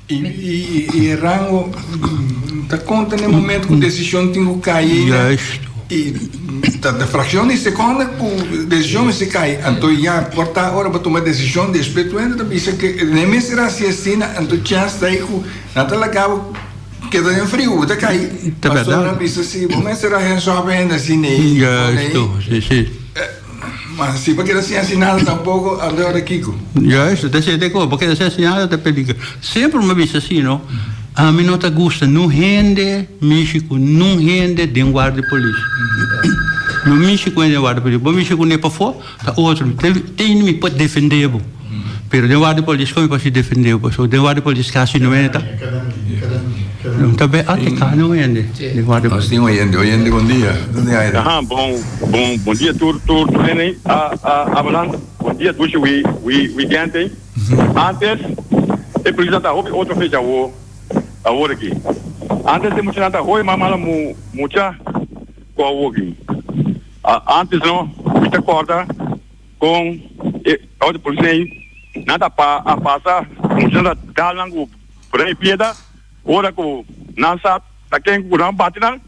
I e rango ta konta na e momento ku desishon tin ku kai ei. Juist. I ta na frakshon di sekonda ku desishon mester kai. Anto ya por ta ora bo tuma desishon despues tur hende ta bisa ke ne mester hasi asina anto chèns ta ei ku nan ta laga bo keda den friu bo ta kai. Ta bèrdat. Pasobra nan bisa si bo mester a hènsòp hende asina ei. Juisto, si si. Ma si bo keda sin hasi nada tampoco, ando ora kiko? Juist, ta esei ta e cosa, bo keda sin hasi nada ta peligro. Semper mi a bisa asi no, ami no ta gusta nun hende mishi ku nun hende den warda di polis. No mishi ku hende den warda di polis, bo mishi kuné pafó ta otro, tin mi por defende bo, pero den warda di polis kon mi por hasi defende bo, pasobra den warda di polis kasi no hende ta. Ta bay ateka no hende. Nos tin oyente, oyente bon dia. Donde aire? Aha, bon, bon, bon dia tur, tur, tur hende a, a, abelant. Bon dia dushi wi, wi, weekend ei. Antes, e polisnan ta hopi otro fecha awo, awor aki. Antes e muchanan ta hoy mas mala mu, mucha ku awo aki. Antes no, mi ta korda. Kon e auto polis ei nan ta pa a pasa mucha nan ta dal nan ku brei piedra ora ku nan sa ta ken ku nan bati nan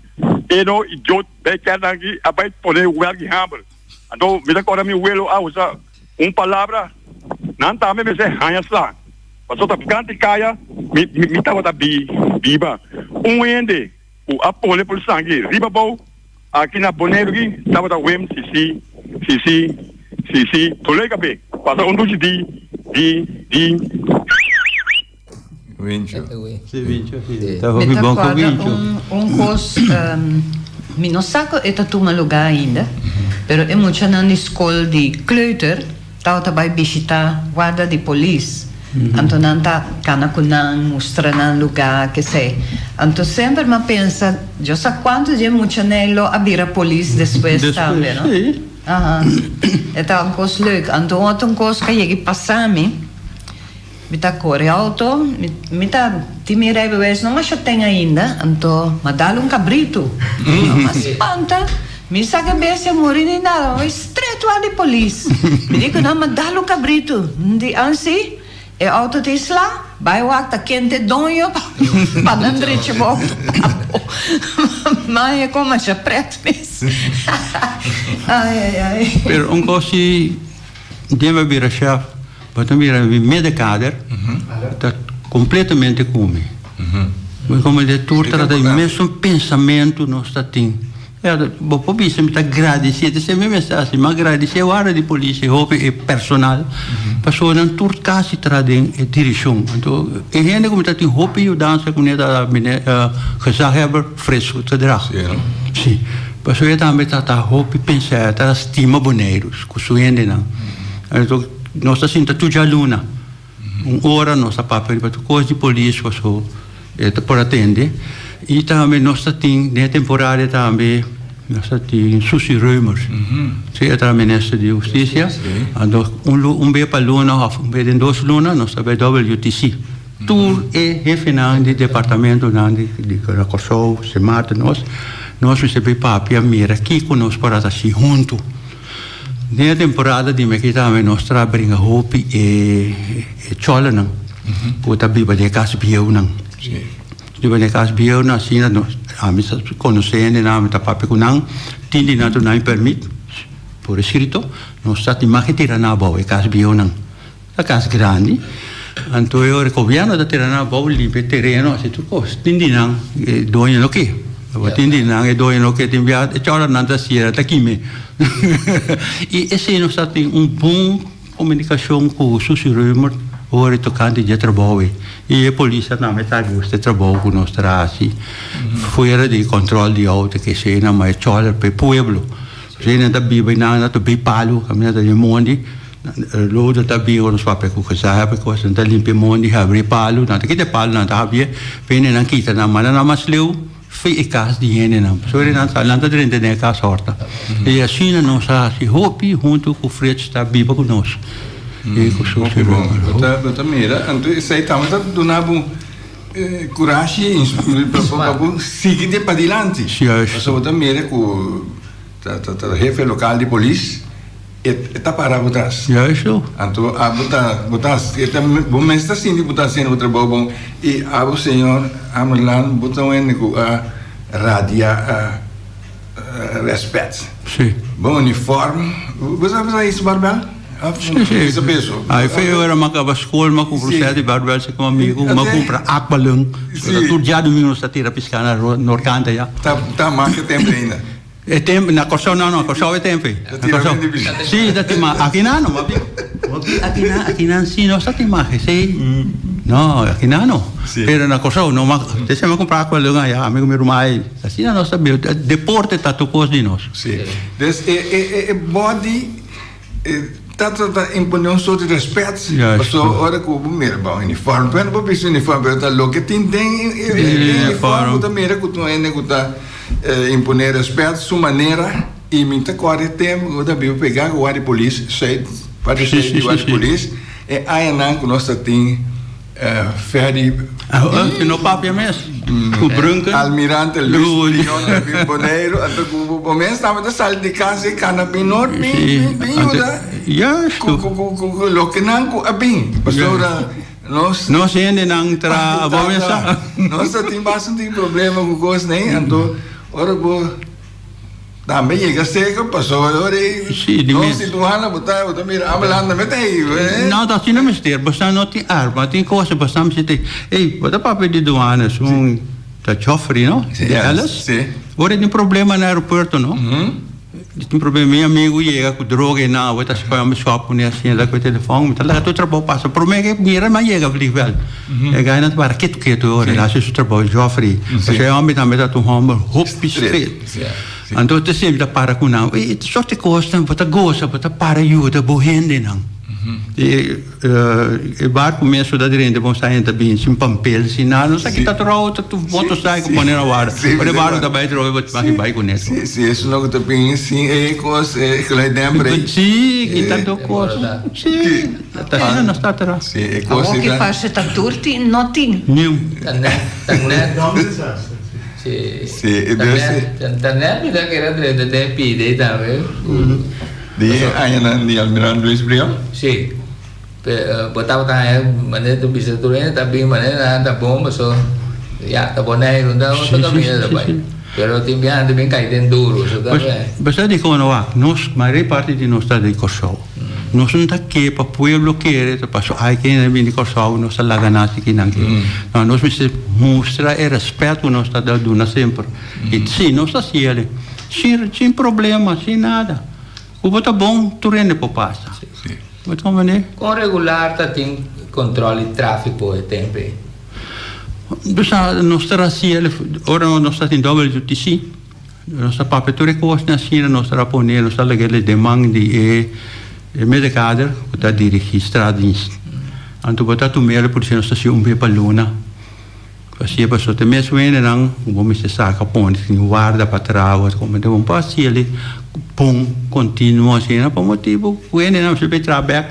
e no idiot bay kèr nan aki a bay pone wèlk di hamber anto mi ta kòrda mi welo a usa un palabra nan tambe mester haña sla pasobra ta kanti kaya mi mi tabata biba un hende ku a pone polis nan aki riba bou. Aki na Boneiru ki tabata wem sisi sisi sisi toloi kape pasa un dushi di di di. Wincho. Si wincho si. Ta Mi hopi ta bon ku kòrda wincho. un un kos mi no sa ku e ta tuma lugá ainda pero e muchanan di skol di kleuter Tabata bai bishita warda di polis. Anto nan ta kana ku nan, mustra nan lugá, kesei. Anto semper m'a pensa, Dios sa kuantu di e muchanei lo a bira polis despues tambe, no? Aha. E ta un kos leuk. Anto un otro un kos ku a yega pasa mi, mi ta kore outo, mi mi ta tin mi rijbewijs no masha ten ainda, anto m'a dal un kabritu. M'a spanta. Mi sa ke bestia muri ni nada, mi bai stret wak di polis. Mi di ku nan, ma dal un kabritu. Di ansi, e outo ta isla, bai wak ta ken t'e doño pa nan drecha bo outo pa bo. Ma e kon masha pret mes. Ai ai ai. Pero un kos si den bo bira shèf, bo ta mira mi medekader ta kompletamente ku mi. Mi komo de tur ta trata di mesun pensamentu nos ta tin. Ya, bo por bisa mi ta gradisé, te esei mi mester hasi, mi a gradisé warda di polis e hopi e personal, pasobra nan tur kasi tra den e dirishon. Anto e hende ku mi ta tin hopi yudansa kuné ta meneer gezaghebber Frits Goedgedrag. Si, pasobra e tambe ta ta hopi pensa, ta stima Boneiru ku su hendenan. Anto nos ta sinta tur djaluna. Un ora nos ta papia riba tur kos di polis paso e ta por atende i tambe nos ta tin den e temporada tambe nos ta tin Susie Reumers si e ta minister di hustisia anto un un be pa luna of un be den dos luna nos ta bai WTC tur e hefenan di departamentonan di di Kòrsou Sint Maarten nos nos mester bai papia mira kiko nos por a hasi huntu. Den e temporada di meki tambe nos tra bringa hopi e e chòlernan ku ta biba den e kas bieunan. Biba den e kas bieunan asina nos ami sa konosé hendenan ami ta papia ku nan tin di nan duna mi pèrmit por eskrito nos ta tin mag e tira nan abou e kas bieunan. Ta kas grandi anto e ora gobièrnu ta tira nan abou limpia e tereno hasi tur kos tin di nan e doño no ke tin di nan e doño no ke tin bia e chòra nan ta siera ta kime i esei nos ta tin un bon komunikashon ku Susie Römer ora e tokante dje trabou ei i e polis tambe ta gusta e trabou ku nos ta hasi fuera di kòntròl di outo ke esei nan ma e chòra pa e pueblo esei nan ta biba i nan ta bei palu kaminda ta den mondi. Lodo ta bin ora nos papia ku gezaghebber kos, nan ta limpia mondi, habri palu, nan ta kita e palu, nan ta habié, p'e nan kita nan manda nan mas leu fi e kas di hendenan. Pasobra nan sa, nan ta drenta den e kas hòrta. I asina nos a hasi hopi huntu ku Frits ta biba ku nos. I ku su Hopi bon. Bo ta, bo ta mira, anto esei tambe ta duna bo kurashi pa bo sigui di padilanti. Juist. Pasobra bo ta mira ku ta ta hefe lokal di polis. E ta para bo tras. Juist. Anto abo ta, bo ta, e ta, bo mes ta sinti bo ta hasiendo bo trabou bon i abo señor Amerlaan bo ta un hende ku a radia rèspèt. Si. Bo uniform, bo sa bo sa hisa barbèl? Of Si, si. hisa peso? Ai fe ora m'a kaba skol m'a kumpra un sèt di barbèl si ku amigu, m'a kumpra aqualung. Si. Tur djadumingu nos ta tira piská na Norkanta ya. Ta, ta mas ke tempu ainda. E tempu, na Kòrsou no, no, Kòrsou e tempu ei. Na Kòrsou. Sí, ta tin mas. Akinan no, papi. Papi, akinan, akinan sí nos ta tin mas, esei. No, akinan no. Pero na Kòrsou no mas. Te sema kumpra akua luego aya, ami ku mi ruman ei. Asina nos ta biba. Deporte ta tur kos di nos. Sí. Dus e, e, e, e body ta trata imponé un soort di respet. Pasobra ora ku bo mira bo uniform, pero no por bisti uniform, pero ta loke tin den e uniform bo ta mira ku ta un hende ku ta imponé respet su manera i mi ta kòrda e tempu ku bo ta biba pegá ku wardi polis, sùit, parti sùit di wardi polis, e añanan ku nos ta tin. Ferry. Si no papia mes ku Brunken. Almirante Luis Brion ta bin Boneiru anto ku bo mes tambe ta sali di kas i kana bin nort bin bin yuda ku ku lokenan ku a bin pasobra nos. Nos hendenan tra bo mes sa. Nos ta tin bastante problema ku kos nei anto ora bo. Tambe yega seco pasobra ora ei Sí, di nos mes. di duana bo ta bo ta mira ambulance tambe ta ei eh. No, ta asina mester. Bosan no tin arma, tin cosa, bosan mester tin. Ey, bo ta papia di duana, esun ta Geoffrey, no? Sí, Di Ellis. sí. Ora tin problema na aeropuerto, no? Tin problema, mi amigo yega cu droga y nan, awor ta scoge mi shop cune asina, ta cu telefon, mi ta laga tur trabou pasa. Prome ke mira mi a yega vliegveld. E gainan ta para ketu ketu ora el haci su trabou, Geoffrey. Pasobra e homber tambe ta un homber hopi stret. Anto te semper ta para cu nan. E soort di cosnan bo ta goza, bo ta para yuda bo hendenan. E barco mes cu ta drenta bo sa hende ta bin sin pampel, sin nada. No sa kita trou, ta tur motorcycle pone na warda. Ora e barco ta bay trobe bo tin bay cune. Si, si, esun loke ta bin sin e cos, e geluiddemper ey. Si, kita tur cos. Si. Ta asina nos ta tra. Si, e cos Awor si ki ta. parce ta tur tin, no tin. Niun. Ta net, ta net. Si, Si, e ta dus. net, ta net mi ta kere drenta den pide tambe. Di e añanan di Almirante Luis Brion? Si. Bo tabata haña manera ta bisa tur hende ta bin manera nan ta bon paso ya ta Boneiru ta otro kaminda ta bai. Pero tin biaha nan ta bin kai den duru so ta bai. Bo sa dikon no wak nos mayoria parti di nos ta di Kòrsou. Nos no ta ke pa pueblo kere ta paso ay kende a bin di Kòrsou nos ta laga nan asiki nan ke. No nos mester mustra e rèspèt ku nos ta duna semper. I si nos ta hasi el sin sin problema sin nada. Ku bo ta bon tur hende por pasa. Bo ta comprende? Kon regular ta tin control di trafico e tempo ei? Bo sa nos ta hasi el ora nos ta tin WTC nos ta papia tur e kosnan asina nos ta pone nos ta laga el den man di e medekader ku ta dirigi straatdienst. Anto bo ta tuma el por si nos ta hasi un be pa luna. Pasia paso te mes wendenan ku bo mester saka pone tin warda pa traha como te bon pa hasiel bon continuo asina pa motibu ku wendenan mester bay traha bek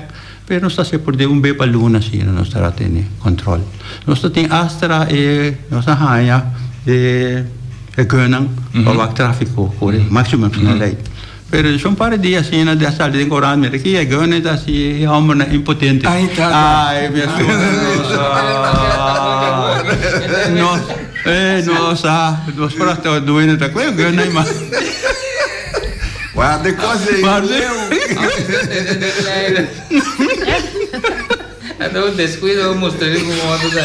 pero nos ta hasi por den un be pa luna asina nos ta tene control nos ta tin astra e nos a haya e gunnan pa wak trafico kore maximum snelheid Pero dje un par di dia asina di a sali den korant mira ki e gone ta hasi e hombernan impotente. Ay tata. Ay mi nos eh nos sa nos por hasta duende ta kue gone ay mas. Guarda e kos ei. Guarda. Ata un descuido mustra mi como otro ta.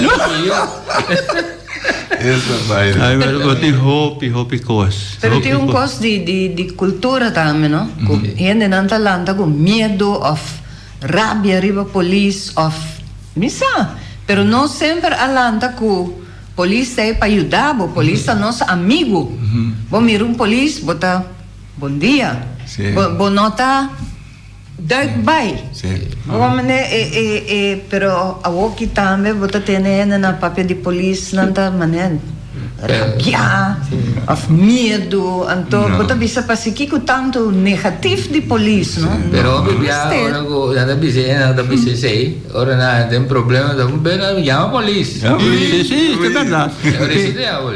Eso bai. Ay, pero bo tin hopi, hopi kos. Pero Hopi tin un kos. kos di di di kultura tambe no, ku hendenan ta lanta ku miedu òf rabia riba polis òf mi sa, pero no semper a lanta ku polis ta ei pa yuda bo, polis ta nos amigu. Bo mira un polis bo ta bon dia, Sí. bo bo no ta Duik bai. Bo mane e e e pero awoki tambe bo ta tene hende na papia di polis nan ta mane rabia of miedu anto bo ta bisa pasikiko tanto negatif di polis no. Pero hopi bia ora ku nan ta bisa e nan ta bisa esei ora nan tin problema ta bena yama polis. Si si ta berdad.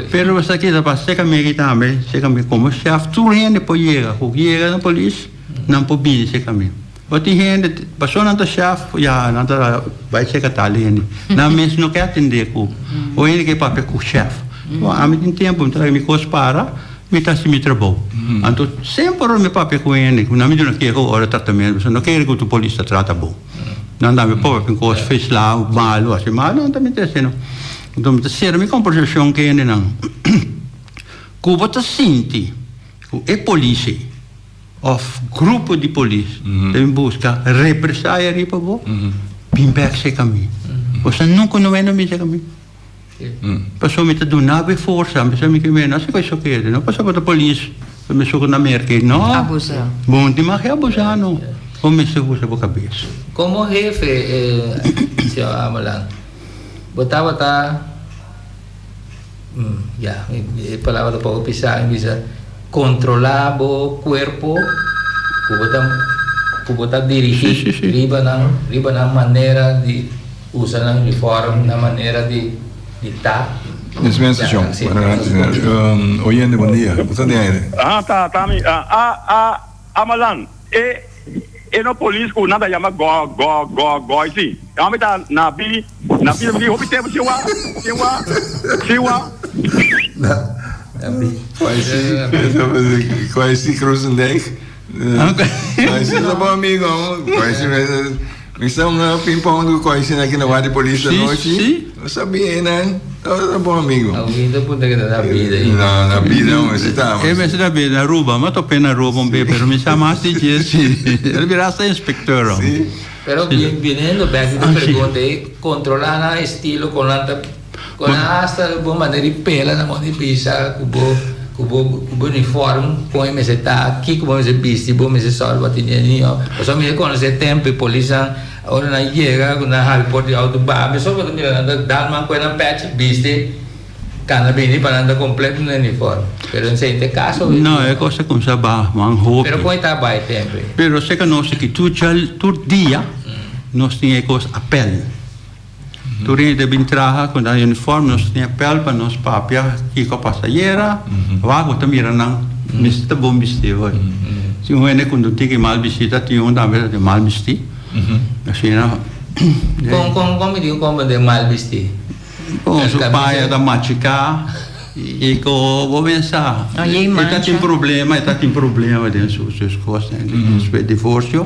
Pero bo sa kisa pa seka mi aki tambe seka mi komo shef tur hende por yega ku yega na polis. Nan por bini serka mi. Bo tin hende, pasobra nan ta shaf, ya, nan ta bai serka tal hende. Nan mes no ke atendé ku. O hende ke papia ku shef. Bo, ami tin tempu, mi ta laga mi kos para, mi ta hasi mi trabou. Anto, semper ora mi papia ku hende, ku nan mi duna keho ora tratamentu, pasobra no kere ku tur polis ta trata bo. Nan da mi papia ku kos feslá, malu, hasi malu, nan ta mete asina. Anto, mi ta sera mi kombersashon ku hendenan. Ku bo ta sinti ku e polis ei. Of grupo di polis ta bin buska represaya riba bo, bin bek seka mi. Bo sa nunka no wende bin seka mi. Pasobra mi ta duna bo e forsa, mi sa mi ke mira, no si ku esaki kere, no pasobra bo ta polis, mi suku na Merka, no. Abusa. Bo no tin mag di abusa no. Bo mester usa bo kabes. Komo hefe, señor Ameland, bo tabata. Ya, e palabra ta poko pisá, mi bisa kontrolá bo kuerpo ku bo ta ku bo ta dirigí riba nan riba nan manera di. Usa nan uniform na manera di di ta. Dispensacion. Sí. Oyente, bon dia. Bo ta den aire. Ah, ta, ta mi. Ah, ah, ah, Amalan, e, e no polis ku nan ta yama go, go, go, goy si. E homber ta na bi, na bi, bi hopi tempu sin wa, sin wa, sin wa. Kwai si Krusendijk. Kwai si ta bon amigo. Kwai si Mi sa un ping pong ku koi sina aki na warda di polis anochi. Si, si. No sabia einan. Tabata bon amigo. Alguien ta punta ke ta na bida ei. No, na bida un esi ta. E mester ta bida na Aruba. Mi a top'é na Aruba un be, pero mi sa mas di dje si. El a bira hasta inspector. Si. Pero biniendo bek di e pregunta ei, kontrolá nan estilo kon nan ta kon nan hasta bo manera di pela nan moda di bisa ku bo ku bo ku bo uniform kon e mester ta kiko bo mester bisti bo mester sòru pa tene niño pasobra mi a konosé tempu e polisnan ora nan yega ku nan habri porta di outo baha mesora bo ta mira nan ta dal man kue nan pèchi bisti kana bini pa nan ta kompleto nan uniform pero esei ta e kaso No e kos a kumsa baha man hopi pero kon e ta bai tempu pero seka nos aki tur tur dia nos tin e kos apèl. Tur hende ta bin traha ku nan uniform, nos tin apel pa nos papia kiko a pasa ayera, wak bo ta mira nan mester ta bon bisti hoy. Si un hende ku no tin ki mal bisti ta tin un tambe ta tin mal bisti. Asina. Kon kon kon mi tin komprende mal bisti? Kon su paña ta machiká i ku bo pensa e ta tin problema, e ta tin problema den su kos, den su divorsio.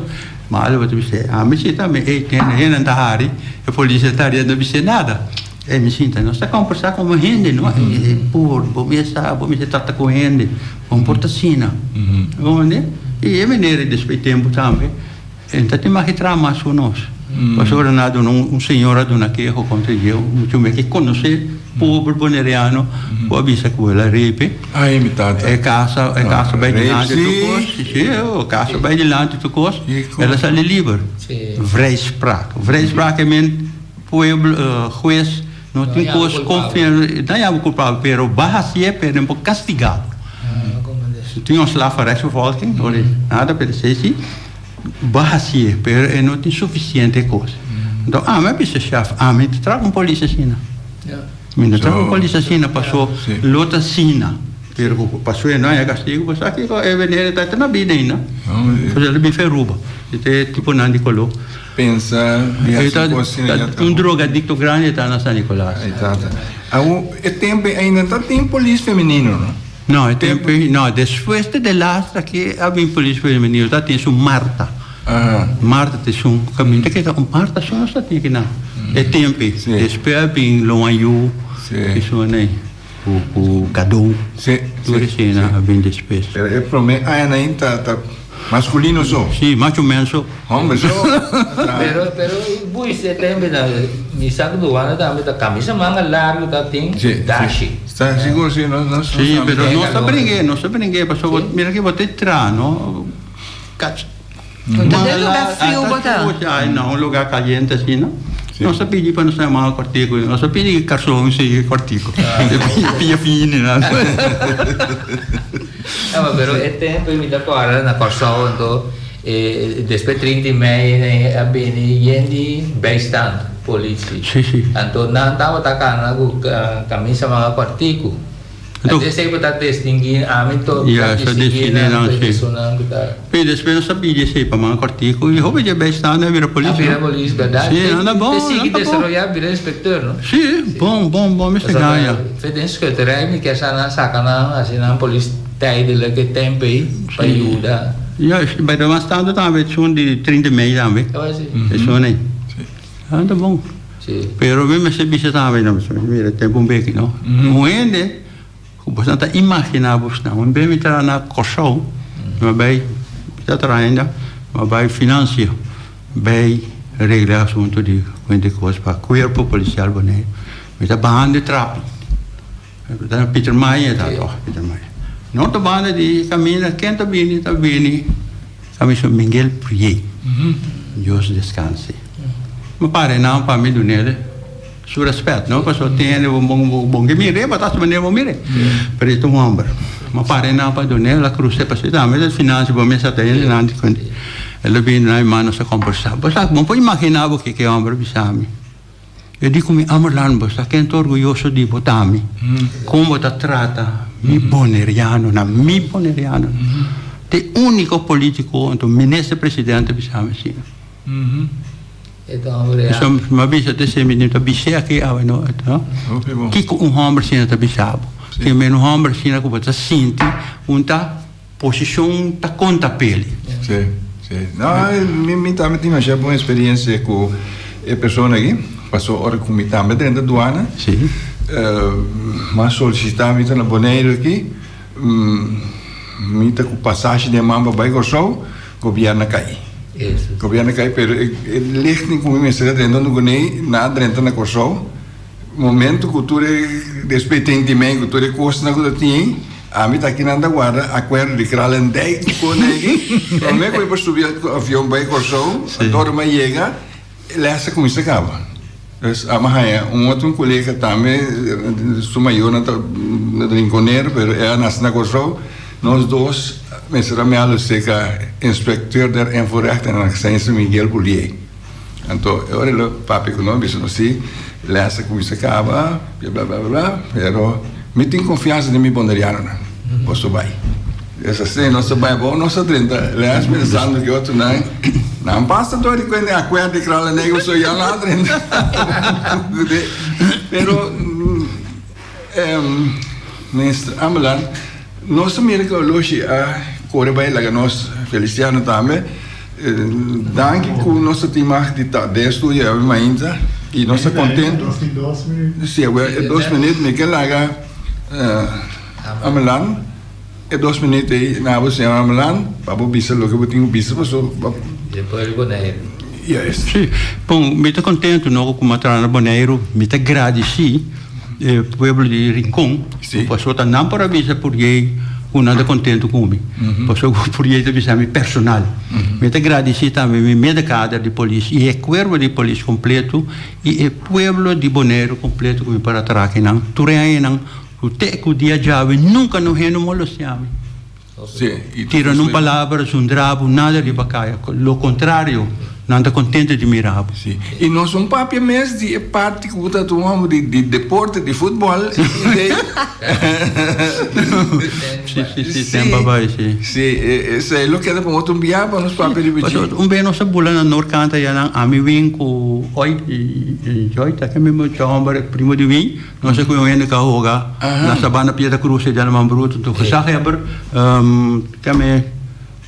Malo bo ta bis'é, ami si tambe, ey tende hendenan ta hari, e polis ta hari, e no bis'é nada. Ey mi sinta, nos ta kombersá komo hende, no? Ey por, bo mes sa, bo mester trata ku hende, bo no por ta asina. Bo comprende? I e manera despues di tempu tambe, e no ta tin mas traha mas ku nos. Pasobra nan a duna un señor a duna keho kontra dje, un mucha muhé ke konosé pober boneriano ku a bisa ku el a repe. Ay, mi tata. E casa, e casa bai Rape, dilanti sí. tur kos. Sí, e casa bai dilanti tur kos. Kiko? El a sali liber. Sí. Vrijspraak. Vrijspraak e men pueblo, hues no No tin yama kos kulpabel. konfirm, no yama kulpabel, pero bo a hasié, pero nan por kastigá bo. Ah, comprende. Si tin un slag van rechtsvervolging, ora nada, pero esei sí, bo a hasié, pero e no tin sufisiente kos. Enton ami a bisa shèf, ami ta traha un polis asina. Ja. Mi no ta ku polis asina paso lo ta asina pero ku paso e no haya castigo paso aki ko e venere ta na bida ainda paso el ta bin feruba e ta e tiponan di kolo Pensa di e hasi ta kos asina ya ta un drogadicto grandi ta na San Nicolas. Ay tata. Awo e tempo ainda ta tin polis femenino no? No e tempo no despues di de laatste aki a bin polis femenino ta tin su Marta. Marta ta esun caminda ke ta Marta so nos ta tin kinan e tempi despues a bin Loan Yu esun ei ku ku Kadou tur esena a bin despues. Pero e prome añanan ta ta masculino so. Si macho men so. Homber so. Pero pero buis e tempi nan mi sa ku duana tambe ta camisa manga largo ta tin dashi. Sta sigur si nos nos Si pero nos ta bringe nos ta bringe pasobra mira ke bo ta tra no. Kach. Ta den lugar friu bo ta? Ay no, un lugar caliente asina. Nos ta pidi pa nos ta manga cortico. Nos ta pidi carson sigui cortico. Pia fini nan. No, pero e tempo mi ta acorda na Kòrsou anto despues 30 di mei a bini yen di bijstand politie. Sí, sí. Anto nan tabata cana cu camisa manga cortico. Anto, Esei bo ta distinguí, ami to Ya, ta sa distinguí distinguí nan nan, ku sí. esunnan ku ta. Pero despues nos a pidi esei pa man kòrtiku i hopi dje bai staan a bira polis, A bira no? polis, bèrdat? Sí, nan ta bon, Te sigui nan ta bon. desaroyá bira inspektor, no? Sí, bon, bon, bon, mester Pasobra gaña. fe den schutterij mi kier sa nan saka nan hasi nan polis tijdelijk e tempu ei pa Sí. yuda. Ya, bai ta mas tantu tambe esun di 30 mei tambe. Tabata si. Esun ei. Nan ta bon. Sí. Pero mi mester bisa tambe, no, mira, tempu un beki, no? Un hende ku boso no ta imaginá bosnan. Un bes mi traha na Kòrsou, mi a bai, mi ta traha ainda, mi a bai Finansia, bai regla asuntu di kuenta di kos pa Kuerpo Polisial Boneiru. Mi ta bahando e trapi. Pietermaai e ta tòg, Pietermaai. No ta banda di kaminda, ken ta bini? Ta bini Kamiso Miguel Prié. Dios deskanse. Mi para einan pa mi dun'el su rèspèt, no? Pasobra tin hende bo bon ke mir'é, bo ta hasi manera bo mir'é. Pero e ta un hòmber. Mi para einan pa dun'el, a krus'é pasobra tambe ta finansia, bo mester ta hende nan di kuenta. El a bini na mi mano, nos a kombersá. Bo sa, bo por imaginá bo ke ke hòmber a bisa mi. E di ku mi Amerland bo sa ken ta orguyoso di bo ta mi. Kon bo ta trata mi bonerianonan, mi bonerianonan. Ta e úniko polítiko anto minister presidente bisa mi asina. Mi a bisa te esei mi ta bis'é aki awe no. Kiko un hòmber asina ta bisa bo? Ke men un hòmber asina ku bo ta sinti un ta. Posishon ta konta peli. Sí, sí. No, mi, mi tambe tin masha bon experiencia cu e persona aki. Paso ora cu mi tambe drenta duana. Sí. M'a solicita mi ta na Boneiru aki. Mi ta cu pasashi den man pa bai Corsou, gobierno a cay. Eso. Gobierno a cay, pero e, e lichting cu mi mester a drenta hunto cu nei, nan a drenta na Corsou. Momento cu tur e despetentiment, cu tur e cosnan cu ta tin. Ami ta kinan ta warda akuerdo di Kralendijk ku Konegi. Promé ku mi por subi avion bai Kòrsou, anto mi a yega, lès a kuminsá kaba. Dus ami a haña un otro un kolega tambe, su mayornan ta na Rinconero, pero e a nase na Kòrsou. Nos dos mester a mèldu serka inspecteur der invoerrecht en accijnzen Miguel Boulier. Anto e ora el a papia ku nos, bisa nos si les a kuminsá kaba, bla bla bla bla, pero mi tin konfiansa den mi bonerianonan, boso bai. Es asina nos a bai abou, nos a drenta les pensando ku otronan nan pasa dor di kuenta akuerdo di Kralendijk pasobra ya nan a drenta. Pero Minister Ameland, nos ta mira ku Oloshi a kore bai laga nos Feliciano tambe. Danki ku nos ta tin mag di ta den estudio awe mainta i nos ta kontentu. Nos tin dos minuut. Si, awor e dos minuut mi ke laga Ameland e dos minuut ei na bo señor Ameland pa bo bisa loke bo tin ku bisa pasobra. Di pueblo Boneiru. Juist. Si, bon mi ta kontentu no ku mi a traha na Boneiru, mi ta gradisí. E pueblo di Rincon, pasobra ta nan por a bisa Purjey ku nan ta kontentu ku mi. Pasobra ku Purjey ta bisa mi personal. Mi ta gradisí tambe mi medekader di polis i e kuerpo di polis kompleto i e pueblo di Boneiru kompleto ku mi por a traha akinan. Tur e añanan ku te ku dia djawe nunka no hende molestiá mi. Tira nun palabra, zundra bo, nada riba kaya. Lo kontrario, nan ta kontento di mira bo. Sí. I nos un papia mes di e parti ku bo ta tuma hopi di di deporte, di futbòl. Sí, sí, sí, tempo a bai, sí. Sí, esei lo keda pa un otro bia pa nos papia riba dje. Un bes nos a bula na Noordkant aya nan, ami win ku Oy i Joy, ta ke mismo homber, primo di win. Nos a cu un hende cu a hoga na Sabana Piedra Cruz e Djalaman Bruto. Enton gezaghebber keme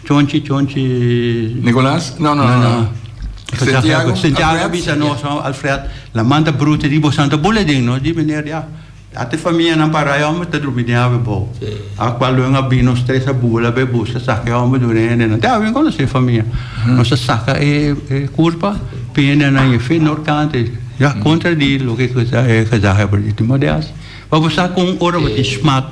Chonchi, Chonchi. Nicolas? No, no, no. Santiago? Santiago a bisa nos, Alfred, Laman ta bruto di bo Santa Bula den nos. Di meneer, ya, ata e famianan para e homber ta drumi den awe bou. A cual luego a bin nos tres a bula bay busca saca e homber duna e hendenan. Te awe conoce e famia. Nos a saca e curpa, p'e hendenan e fe norkante. Ya kontra di loke e gezaghebber di tin morde hasi. Pa bo sa kon ora bo tin smak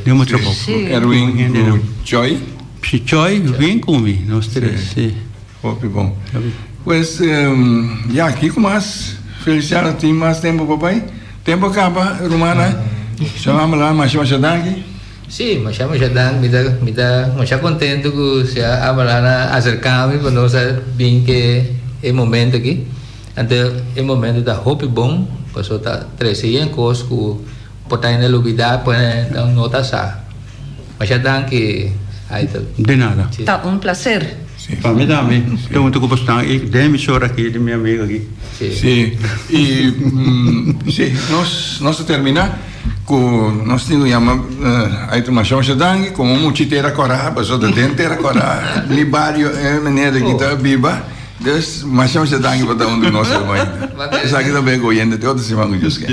den bo trabou. Erwin ku Choy? Si Choy win ku mi, nos tres, si. Hopi bon. Pues, ya, kiko mas? Feliciano tin mas tempu pa bai? Tempu a kaba, rumannan. Shalom Abraham, masha masha danki. Si, masha masha danki. Mi ta mi ta masha contento ku señor Abraham a acerca mi pa nos a bin ke e momento aki. Anto e momento ta hopi bon pasobra ta trece yen cos cu por ta hende lubida por hende no ta sa. Masha danki Aitel. De nada. Ta un placer. Pa mi tambe. Ta hunto cu bosnan y den emisora aki di mi amigo aki. Si. Y si nos nos ta termina cu nos tin cu yama Aitel masha masha danki como muchi tera cora pasobra ta den tera cora mi bario e meneer aki ta biba. Dus, masha masha danki pa ta huntu ku nos hoy mainta. Esaki ta Beko Oyente te otro siman ku Dios ke.